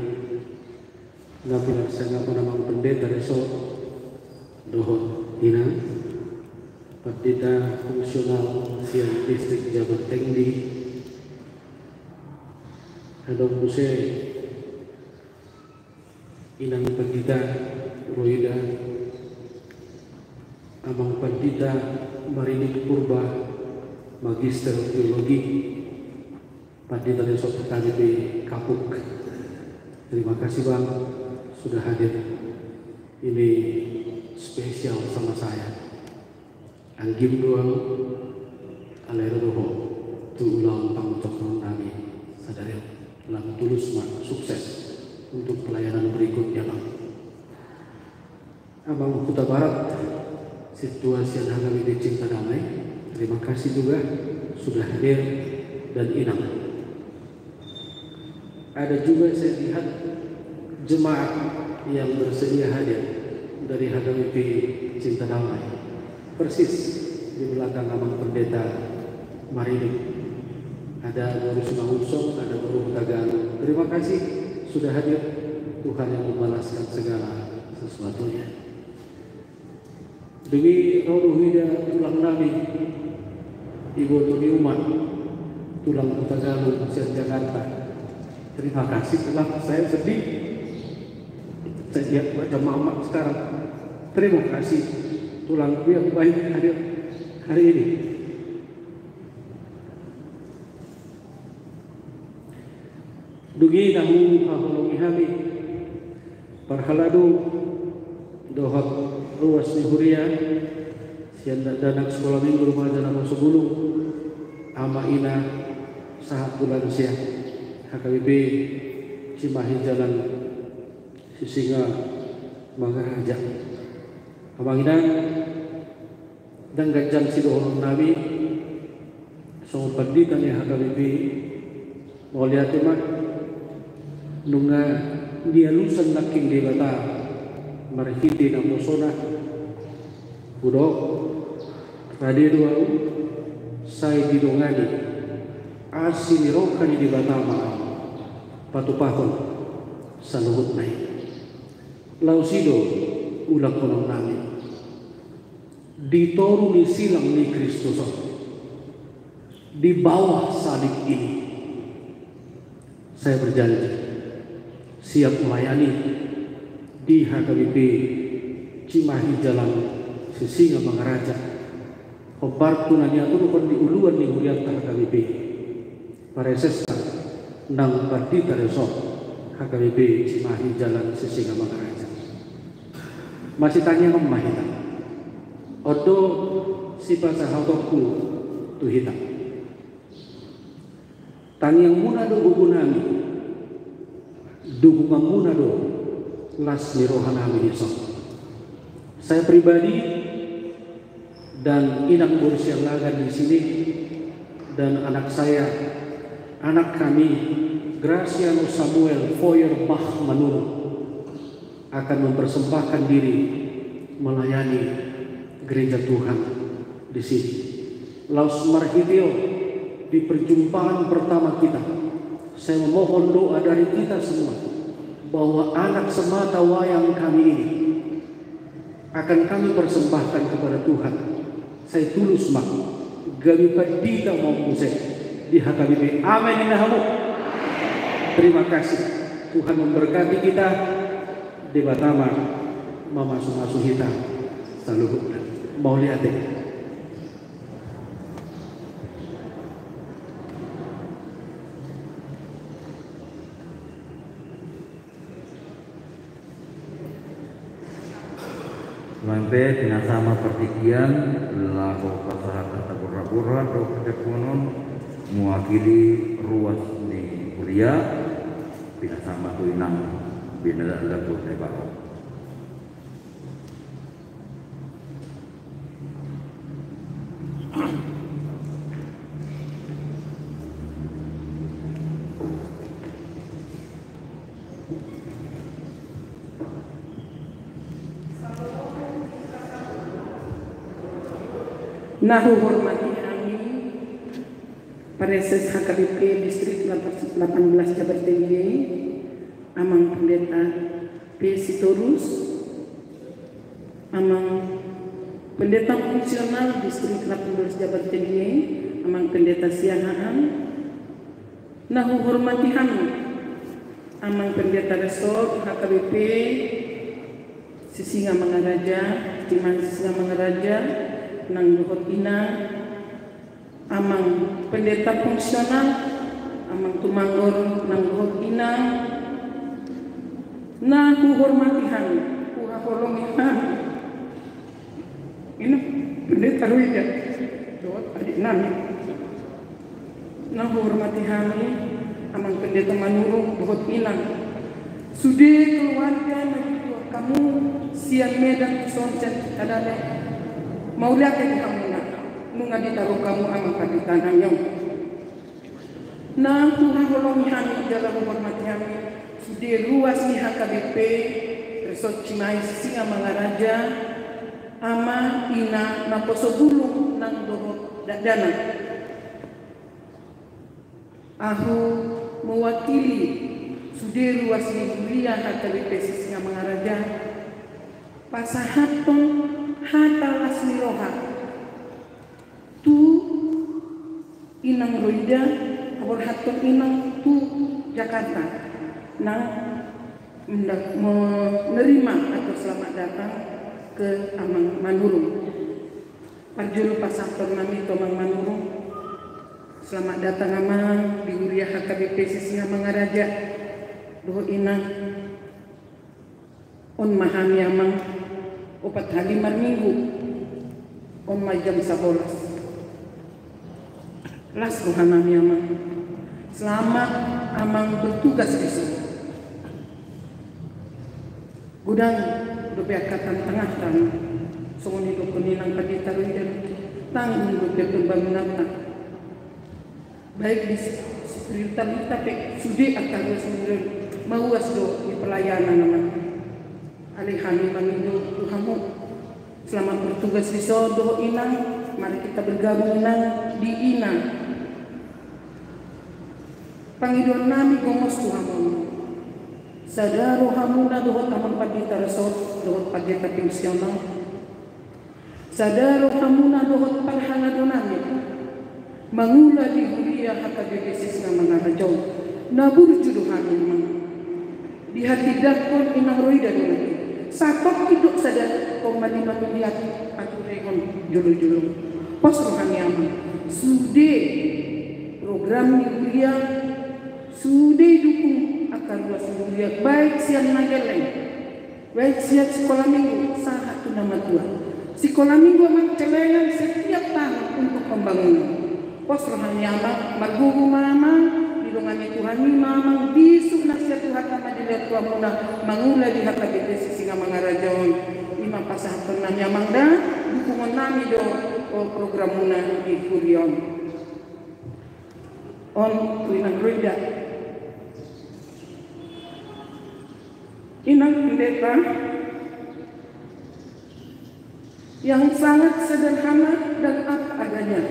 na pinarsangapan amang pendeta resort dohot inang, pandita fungsional sian distrik Jabar Tengdi, adong muse inang pandita Roida, amang pandita Marini Purba, magister teologi, pandita resort H K B P Kapuk. Terima kasih, Bang, sudah hadir. Ini spesial sama saya. Anggim do ahu, alai ro do ho tu ulaon pangojak honon nami sadari on. Lam tulus ma, sukses untuk pelayanan berikutnya, Bang. Amang Hutabarat, situasi H K B P Cinta Damai, terima kasih juga sudah hadir, dan inang. Ada juga saya lihat jemaat yang bersedia hadir dari H K B P Cinta Damai, persis di belakang amang pendeta Marini. Ada Boru Simangunsong, ada Boru Hutagalung. Terima kasih sudah hadir. Tuhan yang membalaskan segala sesuatunya. Dung i ro do huida tulang nami, iboto ni uma, tulang Hutagalung sian Jakarta. Terima kasih, tulang, saya sedih. Saya lihat wajah mama sekarang. Terima kasih, tulang, yang baik hadir hari ini. Dung i na huhaholongi hami parhalado dohot ruas ni huria sian dakdanak Sekolah Minggu Remaja Naposubulung, ama ina sahat tu lansia, H K B P Cimahi Jalan Sisingamangaraja. Amang ina, ndang ganjang sidohonon nami, songon pandita ni H K B P, mauliate ma, nunga nialusan nangkin Debata marhite naposona. Hudok, rade do ahu, sai didongani asi ni roha ni Debata ma ahu patupahon saluhutna i. Laos i do ulahononnami di toru ni silang ni Kristus on, di bawah salib ini, saya berjanji siap melayani di H K B P Cimahi Jalan Sisingamangaraja. Hombar tu na niaturhon di uluan ni hurianta H K B P, paresesta nang pandita resort H K B P Cimahi Jalan Sisingamangaraja. Masitangiangon ma hita. On do sipasahatonku tu hita. Tangiangmuna do gogonami, dukunganmuna do las ni rohanami dison. Saya pribadi dan Inang Borsiangagan di sini, dan anak saya, anak kami, Graciano Samuel Feuerbach Manurung, akan mempersembahkan diri melayani gereja Tuhan di sini. Laos marhite on, di perjumpaan pertama kita, saya memohon doa dari kita semua, bahwa anak semata wayang kami ini akan kami persembahkan kepada Tuhan. Sai tulus ma, gabe pandita ma muse di H K B P. Amen, ninna hamu. Terima kasih. Tuhan memberkati kita. Debata ma mamasumasu hita saluhutna. Mauliate. Nuaeng pe pinasama partingkian, laho pasahat hata borhat-borhat dohot partingkian on, mewakili ruas ni huria, pinasama tu inang binalaku Debata. Na huhormati hami, Praeses H K B P Distrik delapan belas Jabar Tenggei, Amang Pendeta P. Sitorus, Amang Pendeta Fungsional Distrik delapan belas Jabar Tenggei, Amang Pendeta Siahaan, na huhormati hami, Amang Pendeta Resort H K B P Sisingamangaraja, Timan Sisingamangaraja, nang dohot inang, Amang Pendeta Fungsional, Amang Tumanggor, nang dohot inang, na huhormati hami, huhaholongi hami, inang Pendeta Ruida dohot adik nami. Na huhormati hami, Amang Pendeta Manurung dohot inang, sude keluarga na dituaon hamu sian Medan, sian Songsen, adame. Mauliate di hamuna, nunga ditaruhon hamu amang panditaan nami on. Na huhaholongi hami jala huhormati hami, sude ruas ni H K B P Resort Cimahi Sisingamangaraja, ama, ina, naposobulung nang dohot dakdanak. Ahu mewakili sude ruas ni huria H K B P Sisingamangaraja, pasahathon hata las ni roha tu inang Roida, paborhathon inang tu Jakarta, nang menda-, menerima atau selamat datang ke Amang Manurung. Parjolo pasahathon nami tu Amang Manurung. Selamat datang Amang di huria H K B P Sisingamangaraja. Dohot inang. On ma hami Amang, opat hali marminggu. On ma jam sabolas. Las roha nami Amang. Selamat Amang bertugas di sini. Godang dope angka tantangan, songon nidok ni inang pandita Roida, tanggung dope pembangunanta. Baik di spiritualita pe sude angka ruas ni huria, mauas do di pelayanan, Amang. Alai hami mangido tu hamu, selamat bertugas di son dohot inang, mari kita bergabung inang di ina. Pangidoan nami gomos tu hamu. Sada rohamuna dohot Amang Pandita Resort, dohot Pandita Fungsional. Sada rohamuna dohot parhalado nami mangula di huria H K B P Sisingamangaraja on. Na burju do hami, Amang. Dihatindangkon inang Roida do nami. Satongkin do sada koma lima miliar paturengon jolo-jolo. Pos roha ni Amang. Sude program ni huria, sude didukung angka ruas ni huria, baik sian na gelleng, baik sian sikola minggu sahat tu na matua. Sikola minggu Amang celengan setiap tahun untuk pembangunan. Pos roha ni Amang, margogo ma Amang, didongani Tuhan i ma Amang, bisuk na sian Tuhanta ma dilehon tu hamuna mangula di H K B P Sisingamangaraja on. I ma pasahathon nami Amang da, dukungon nami do O programmuna di huria on. On tu inang Roida. Inang pendeta yang sangat sederhana dan apa adanya.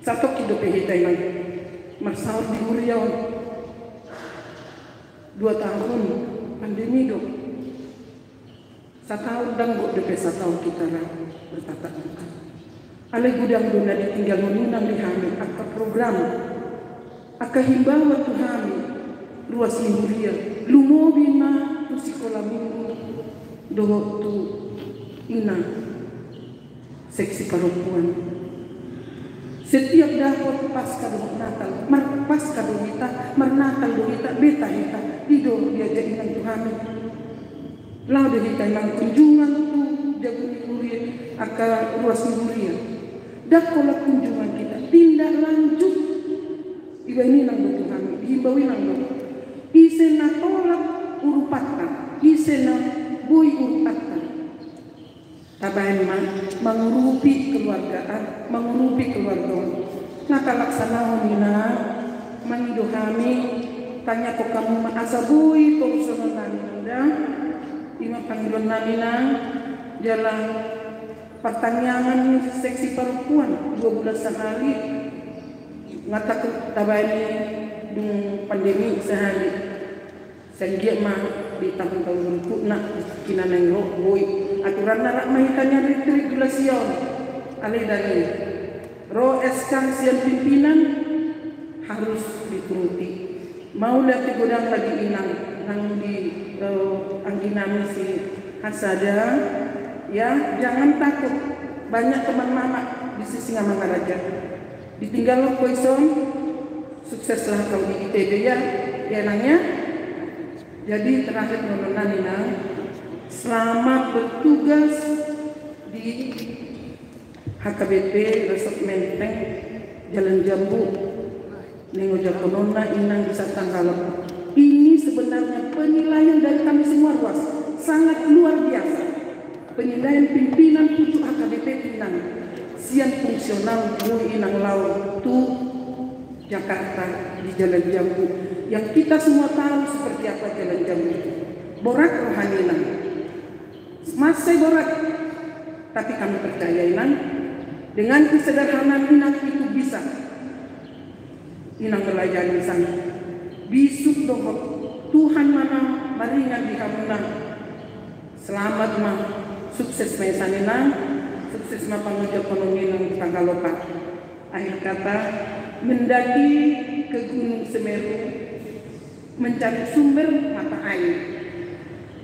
Satongkin dope hita inang marsaor di huria on. Dua tahun pandemi do. Sataon ndang gok dope sataon hita ra bertatap muka. Alai godang do na ditinggalhon inang di hami angka program, angka himbawan tu hami ruas ni huria, lumobi ma tu sikola minggu dohot tu inang seksi parompuan. Setiap dapot Paskah dohot Natal, mar-, Paskah do hita, marnatal do hita, beta hita, i do diajak inang tu hami. Laho do hita inang kunjungan tu jabu ni huria, angka ruas ni huria. Ndang holan kunjungan hita, tindak lanjut. Ibaen inang do tu hami, dihimbau inang do. Ise na tolap urupanta, ise na boi urupanta. Tabaen ma, mangurupi keluarga, ah, mangurupi keluarga on. Na talaksanahon inang, mangido hami, tangiangkon hamu ma asa boi torushononnami nda. I ma pangidoannami nang, jala partangiangan ni seksi parompuan, dua bulan sahali, nga ta-, tabaen i dung pandemi sahali. Sai anggiat ma di tahun-tahun berikutna, di tingki na naeng ro, boi. Aturanna rap ma hita nian di regulasi on. Alai ndang i. Ro S K sian pimpinan harus dituruti. Mauliate godang lagi inang, nang di, eh, angginami si Hasada. Ya, jangan takut. Banyak teman mama di Sisingamangaraja. Ditinggalhon ho ison, sukseslah kau di I T B ya, ya nang ya. Jadi terakhir, mohon nang inang, selamat bertugas di H K B P Resort Menteng, Jalan Jambu. Naeng ojakhononna inang di Santang Galok. Ini sebenarnya penilaian dari kami semua ruas, sangat luar biasa. Penilaian pimpinan pucuk H K B P inang, sian fungsional boi inang laho tu Jakarta di Jalan Jambu, yang kita semua tahu seperti apa Jalan Jambu itu. Borat rohana inang. Mansai borat. Tapi kami percaya inang, dengan kesederhanaan inang itu bisa inang melayani sana. Bisuk dohot, Tuhan ma na maringan di hamuna. Selamat ma, sukses ma inang, sukses ma pangojakhononmi nang di Santang Galok. Akhir kata, mendaki ke Gunung Semeru, mencari sumber mata air.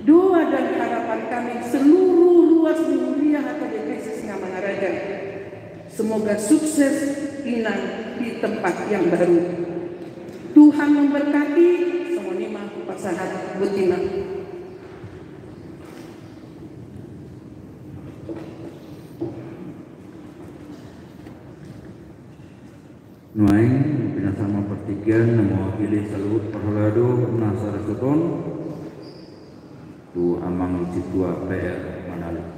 Doa dan harapan kami seluruh ruas di huria H K B P Sisingamangaraja. Semoga sukses inang di tempat yang baru. Tuhan memberkati, songon i ma hupasahat buat inang. Nuaeng, pinasahat ma partingkian na mewakili saluhut parhalado na saresort on, tu amang sintua P R Manalip.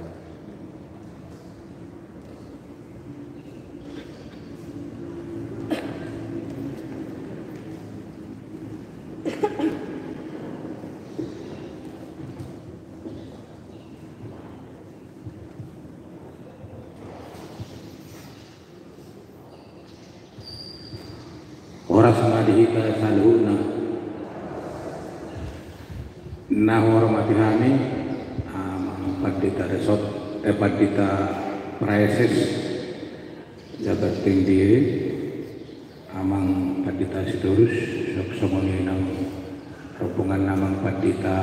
Horas ma di hita saluhutna. Na huhormati hami, ah, Amang Pandita Resort, eh, Pandita Praeses Jagat Tinggi, Amang Pandita Sitorus, songon i nang rombongan Amang Pandita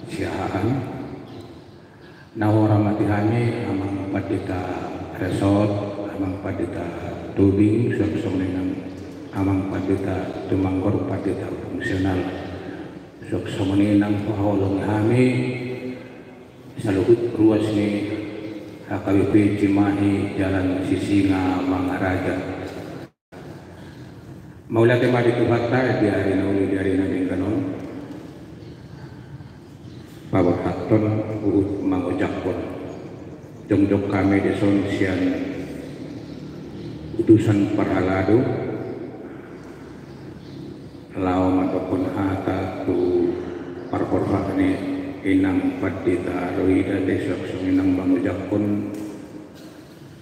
Siahaan. Na huhormati hami Amang Pandita Resort, Amang Pandita Tubing, songon i nang Amang Pandita Tumanggur, Pandita Fungsional, songon i nang huhaholongi hami saluhut ruas ni H K B P Cimahi Jalan Sisingamangaraja. Mauliate ma di Tuhanta di ari na uli, di ari na denggan on. Paborhathon huhut mangojakhon. Jongjong hami dison sian utusan parhalado, laho mandokkon hata tu parborhat ni Inang Pandita Roida, te suang songon i nang mangucapkon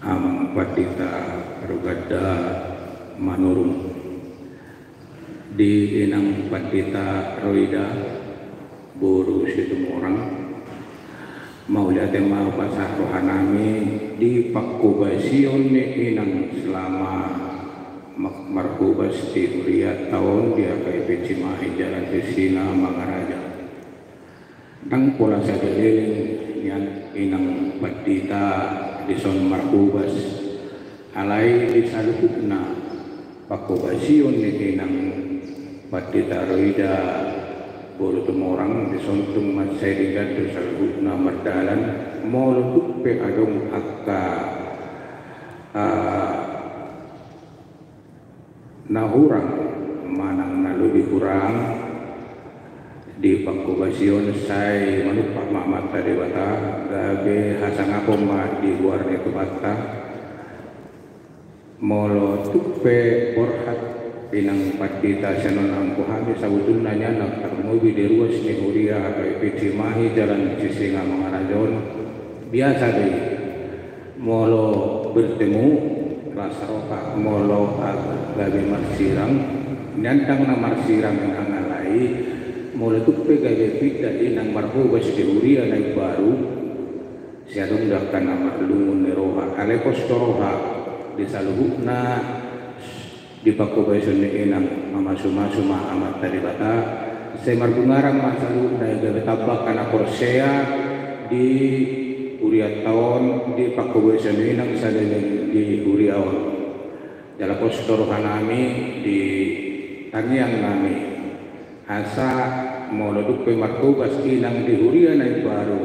Amang Pandita Roganda Manurung. Di Inang Pandita Roida, boru Situmorang, mauliate ma hupasahat rohanami di panghobasion ni Inang selama ma-, marhobas di hurianta on di H K I P Cimahi Jalan Sisinga Mangaraja. Ndang pola sadia leleng nian Inang Pandita dison marhobas, alai di saluhutna panghobasion ni Inang Pandita Roida boru Tumorang dison tung mansai denggan do saluhutna mardalan, molo tung pe adong angka, ah, na hurang manang na lobi hurang di panghobasion, sai manumpak ma Amanta Debata gabe hasangapon ma di goar ni Tuhanta. Molo tung pe borhat Inang Pandita sian on, anggo hami sabotulna nian na tarlumobi di ruas ni huria H K I P Cimahi Jalan Sisinga Mangaraja on, biasa do i. Molo bertemu, las roha, molo gabe marsirang, nian ndang na marsirang, Inang, alai molo tung pe gabe pinda Inang marhobas di huria na imbaru, sai adong do angka na marlungun ni roha, alai pos do roha di saluhutna di panghobasion ni Inang, mamasumasu ma Amanta Debata, sai marbungaran ma saluhutna, gabe tamba angka na porsea di hurianta on, di panghobasion ni Inang saleleng di huria on. Jala pos do rohanami di tangiangnami. Asa molo tung pe marhobas Inang di huria na imbaru,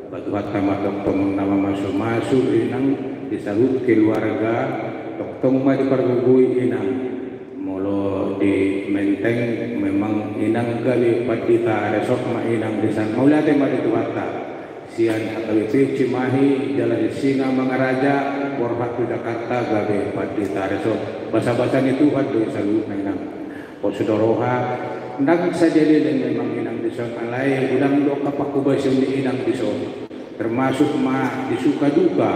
ba Tuhanta ma tongtong na mamasumasu Inang di saluhut keluarga, tongtong ma dipargogoi Inang. Molo di Menteng memang Inang gabe pandita resort ma Inang di san, mauliate ma di Tuhanta. Sian H K B P Cimahi, Jalan Sisinga Mangaraja, borhat tu Jakarta gabe pandita resort. Basabasa ni Tuhan do i saluhutna, Inang. Pos do roha, ndang sadia leleng memang Inang dison, alai godang do angka panghobasion ni Inang dison. Termasuk ma di suka duka,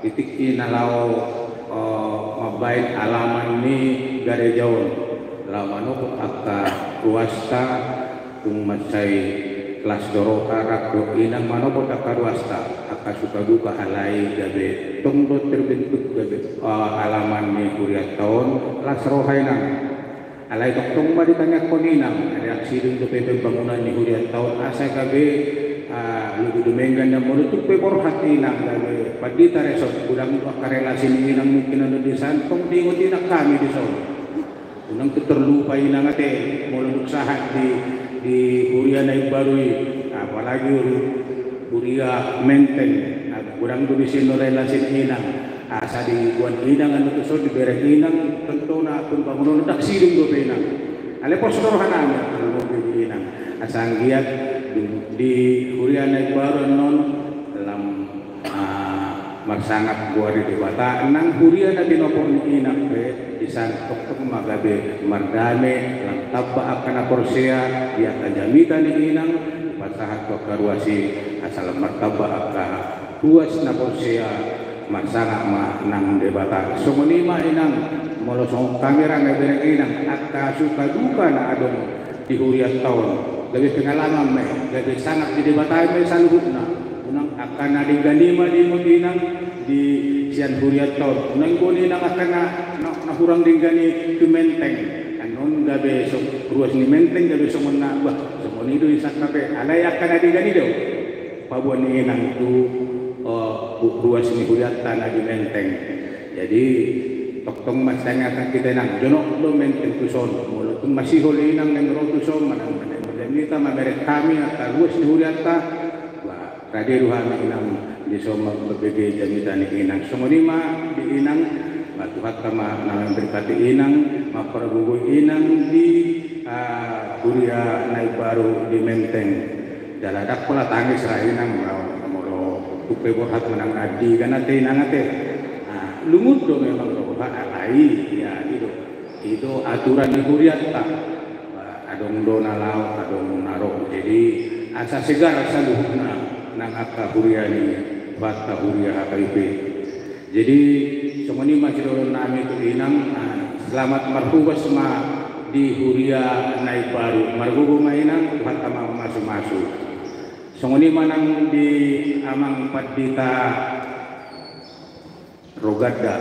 di tingki na laho, eh, mambahen alaman ni gareja on, laho manopot angka ruasta, tung mansai las do roha, rap do Inang manopot angka ruasta, angka suka duka, alai gabe tong do terbentuk gabe, eh, alaman ni hurianta on, las roha, Inang. Alai tongtong ma ditangiangkon, Inang, reaksi dung dope pembangunan ni hurianta on, asa gabe, ah, lobi dumenggan, na molo tung pe borhat Inang gabe pandita resort, godang do angka relasi ni Inang mungkin adong di san, tong diingot Inang hami dison. Unang tung terlupa Inang ate, molo dung sahat di, di huria na imbaru i, apalagi huria Menteng, ah, godang do disi relasi ni Inang. Asa diboan Inang, anu tuson dibereng Inang, tentona pembangunan on, ndang sidung dope Inang. Alai pos do rohanami, terlumobi di Inang. Asa anggiat di, di huria na imbaru annon lam, ah, marsangap goar ni Debata, nang huria na tinompar ni Inang pe, di san tongtong ma gabe mardame, lam tamba angka na porsea di angka jamita ni Inang, pasahat tu angka ruas i, asa lam martamba angka ruas na porsea, marsangap ma nang Debata. Songon i ma Inang, molo songon hami ra na ibereng Inang, angka suka duka na adong di hurianta on, gabe pengalaman ma i, gabe sangap ni Debata ma i saluhutna. Unang angka na denggan i ma diingot Inang di sian hurianta on. Unang boan Inang angka na, na, na hurang denggan i tu Menteng. Annon gabe so-, ruas ni Menteng gabe songon na, bah, songon i do i sangkap i. Alai angka na denggan i do paboa ni Inang tu, eh, ru-, ruas ni hurianta na di Menteng. Jadi, tongtong ma sitangiangkon hita, Inang, jonok do Menteng tuson. Molo tung masihol Inang naeng ro tuson, manang, manang jamita, mamereng hami angka ruas ni hurianta, bah, rade do hami, Inang, dison mambege jamita ni Inang. Songon i ma di Inang, bah, Tuhanta ma na memberkati Inang, mampargogoi Inang di, ah, huria na imbaru di Menteng. Jala ndang pola tangis ra, Inang, molo Tung pe borhat manang andi kan ate inang ate. Nah, lungun do memang roha, alai ya i do, i do aturan ni hurianta. Adong do na laho, adong na ro. Jadi asa segar saluhutna nang angka huria ni Tuhanta, huria H K B P. Jadi songon i ma sidohonon nami tu inang, ah, selamat marhobas ma di huria na imbaru. Margogo ma inang, Tuhanta ma mamasumasu. Songon i ma nang di amang pandita Roganda,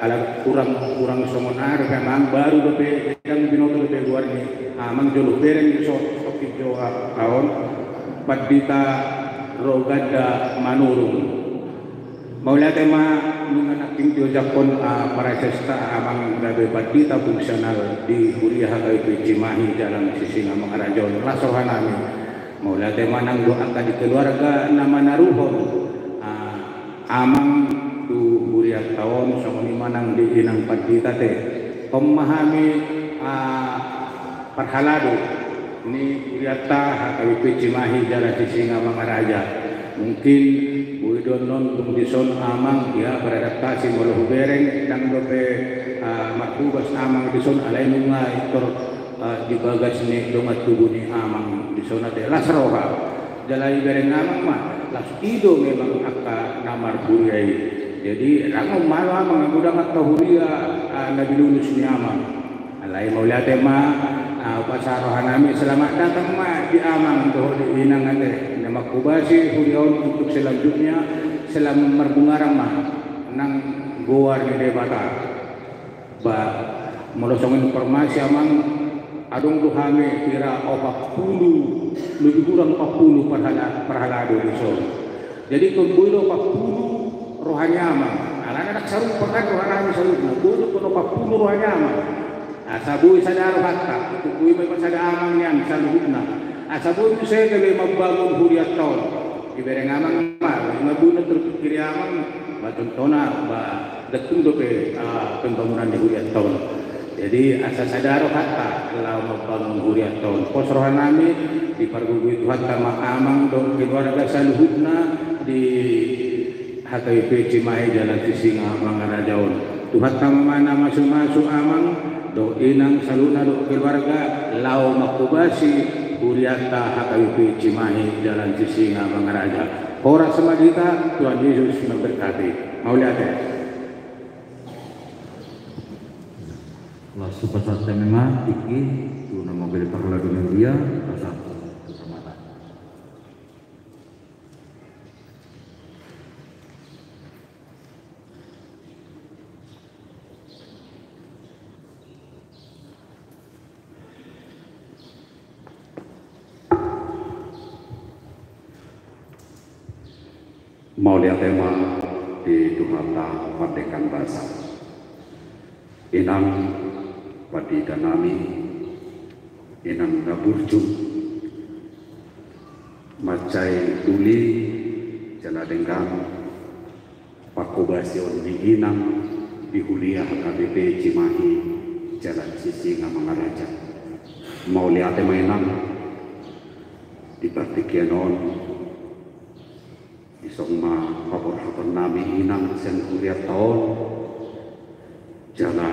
ala kurang, kurang songon aha dope amang, baru dope, ndang binoto dope goar ni amang, jolo bereng do so, so pinjo aon, pandita Roganda Manurung. Mauliate ma nunga nangkin diojakhon, ah, praesetan amang gabe pandita fungsional di huria H K B P Cimahi Jalan Sisingamangaraja on, las roha nami. Mauliate ma nang dohot angka di keluarga na manaruhon, ah, amang tu hurianta on, songon i ma nang di inang pandita ate. On ma hami, ah, parhalado ni hurianta H K B P Cimahi Jalan Sisingamangaraja. Mungkin boi do annon dung dison amang, ya, beradaptasi molo hubereng, ndang dope, ah, marhobas amang dison, alai nunga pintor, ah, di bagas ni dongan tubu ni amang dison ate, las roha. Jala ibereng amang ma, las i do memang angka na marhuria i. Jadi rangon ma amang, anggo ndang angka huria, ah, na dilulus ni amang. Alai mauliate ma, ah, hupasahat roha nami, selamat datang ma di amang dohot di inang ate, na manghobasi huria on untuk selanjutnya, selamat marbungaran ma nang goar ni Debata. Ba, molo songon informasi amang, adong do hami kira opat pulu, lebih kurang opat pulu parhala-, parhalado dison. Jadi tung boi do opat pulu roha ni amang. Alana ndang sarupa kan roha nami saluhutna. Boi do tung opat pulu roha ni amang. Asa boi sada rohanta, tung boi ma sada amang nian saluhutna. Asa boi muse gabe mambangun hurianta on. Ibereng amang ma, ima boi na terpikir amang, ba contohna, ba, ndang tung dope, ah, pembangunan di hurianta on. Jadi asa sada rohanta laho mambangun hurianta on. Pos roha nami, dipargogoi Tuhanta ma amang dohot keluarga saluhutna di H K B P Cimahi Jalan Sisingamangaraja on. Tuhanta ma na mamasumasu amang dohot inang saluhutna dohot keluarga laho manghobasi hurianta H K B P Cimahi Jalan Sisingamangaraja. Horas ma di hita, Tuhan Yesus memberkati. Mauliate. Las, hupasahat hami ma tingki tu na manggohi parhalado ni huria, pasahat tu Amanta. Mauliate ma di Tuhanta Pandenggan Basa. Inang pandita nami, inang na burju, mansai uli jala denggan panghobasion ni inang di huria H K B P Cimahi Jalan Sisingamangaraja. Mauliate ma inang di partingkian on, dison ma paborhaton nami inang sian hurianta on, jala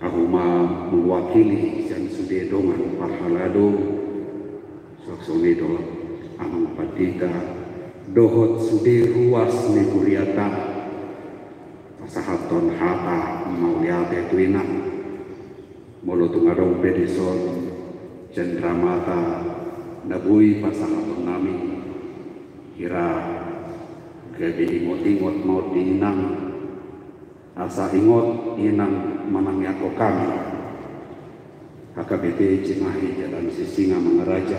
ahu ma mewakili sian sude dongan parhalado, songon i dohot amang pandita, dohot sude ruas ni hurianta, pasahathon hata mauliate tu inang. Molo tung adong pe dison cenramata na boi pasahaton nami, hira gabe ingot-ingot ma on di inang. Asa ingot inang manangianghon hami, H K B P Cimahi Jalan Sisingamangaraja,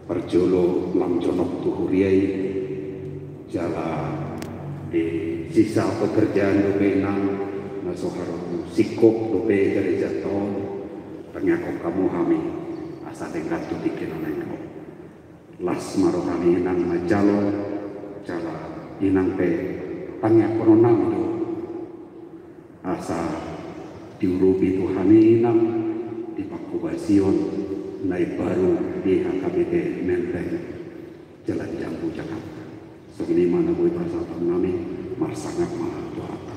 parjolo lam jonok tu huria i, jala di sisa pekerjaan dope inang, na so haroro singkop dope gerejanta on, tangianghon hamu hami, asa denggan tu tingki na naeng ro. Las ma roha ni inang manjalo, jala inang pe tangianghonon nami do, asa diurupi Tuhan i inang di panghobasion na imbaru di H K B P Menteng, Jalan Jambu, Jakarta. Songon i ma na boi pasahaton nami, marsangap ma tu Tuhanta.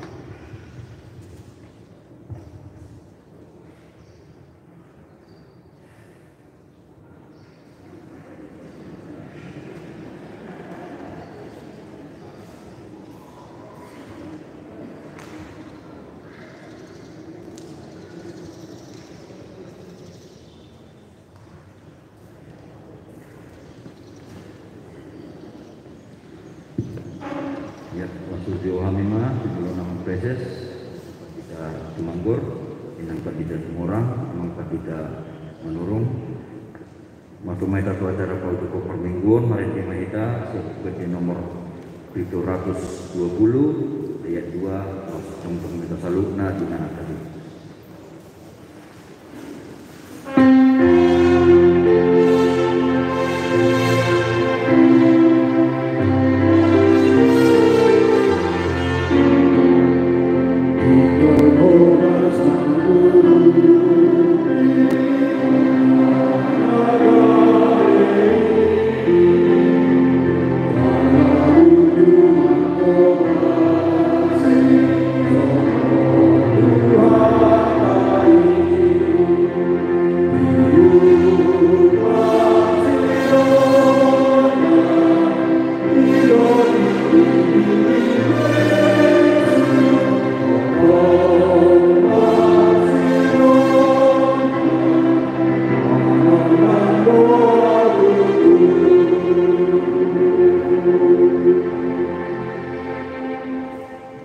Ia, laos hujaha hami ma tu jolo ni amang praeses, Pandita Tumanggur, inang Pandita Tumorang, amang Pandita Manurung. Martua ma hita tu acara pautupan parmingguon, marende ma hita sian buku ende nomor pitu ratus dua puluh, ayat dua, laos tongtong ma hita saluhutna di na tadi.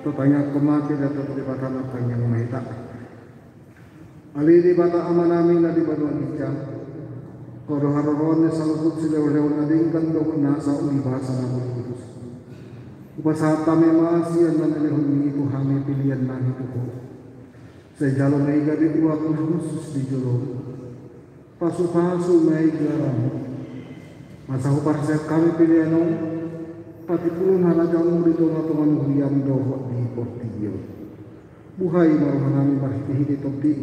Tatangiangkon ma, piga tu Debata martangiang ma hita. Ale Debata Amanami na di banua ginjang, Ho do haroroan ni saluhut silehonlehon na denggan dohot nasa uli basa na boi kudus. Hupasahat hami ma sian na nilehonMi tu hami pelean nami tu Ho. Sai jalo ma i gabe uap na hushus di joloM. Pasupasu ma i goaram, asa huparsiap hami pelean on, patipulhon harajaonMu di tongatonga ni huria dohot di portibi on. Buhai ma rohanami marhitehite TondiM,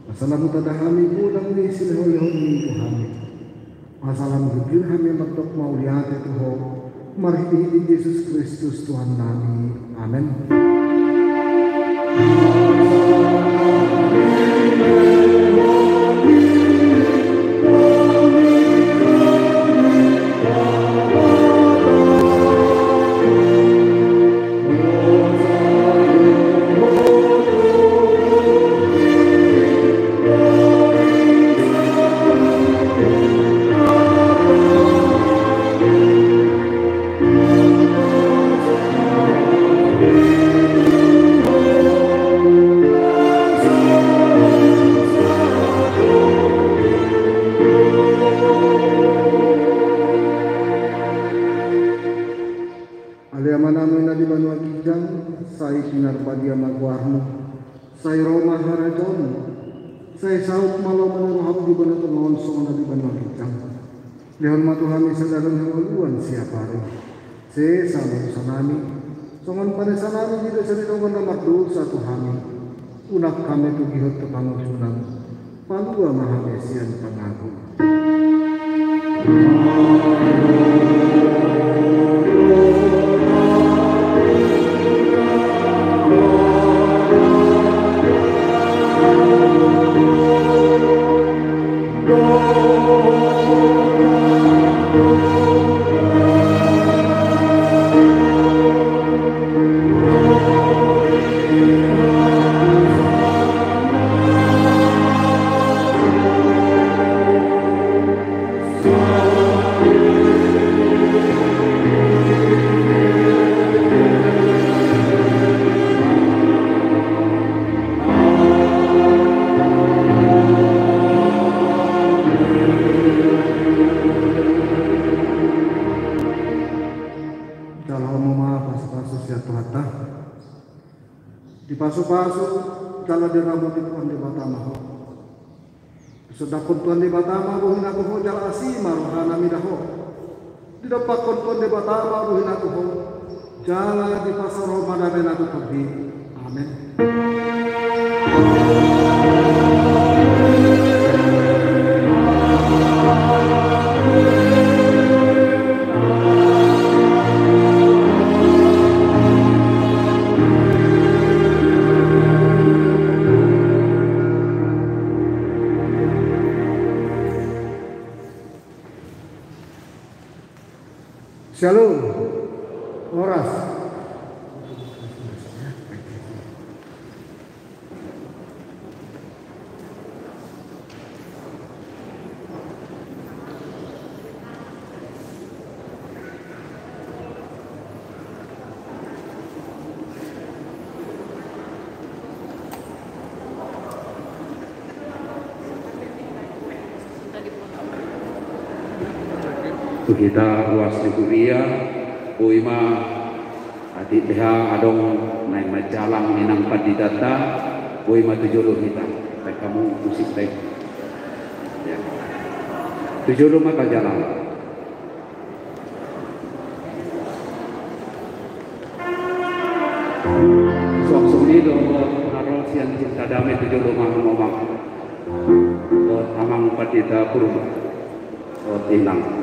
asa lam hutanda hami godang ni silehonlehonMi tu hami. Asa lam hugiot hami mandok mauliate tu Ho, marhitehite Jesus Kristus Tuhannami. Amen. Ale Amanami na di banua ginjang, sai pinarbadia ma goarMu, sai ro ma harajaonMu, sai saut ma lomo ni rohaM di banua tonga on songon na di banua ginjang. Lehon ma tu hami sadari on hangoluan siapari. Sesa ma dosanami, songon panesanami di dosa ni dongan na mardosa tu hami. Unang hami togihon tu pangunjunan, palua ma hami sian pangago. Jalo hamu ma pasupasu sian Tuhanta. Dipasupasu jala diramoti Tuhan Debata ma ho. Disondangkon Tuhan Debata ma bohina tu ho jala asi ma rohana mida ho. Didompakkon Tuhan Debata ma bohina tu ho jala dipasaor ma damena tu tondim. Amen. Shalom. Horas. Tu hita ruas ni huria, boi ma, atik beha adong naeng manjalang inang panditanta, boi ma tu jolo hita. Baen hamu musik, baen. Ya. Tu jolo ma tajalang. Suang songon i do, na ro sian Cinta Damai tu jolo ma hamu, amang. Dohot amang pandita Purba. Dohot inang.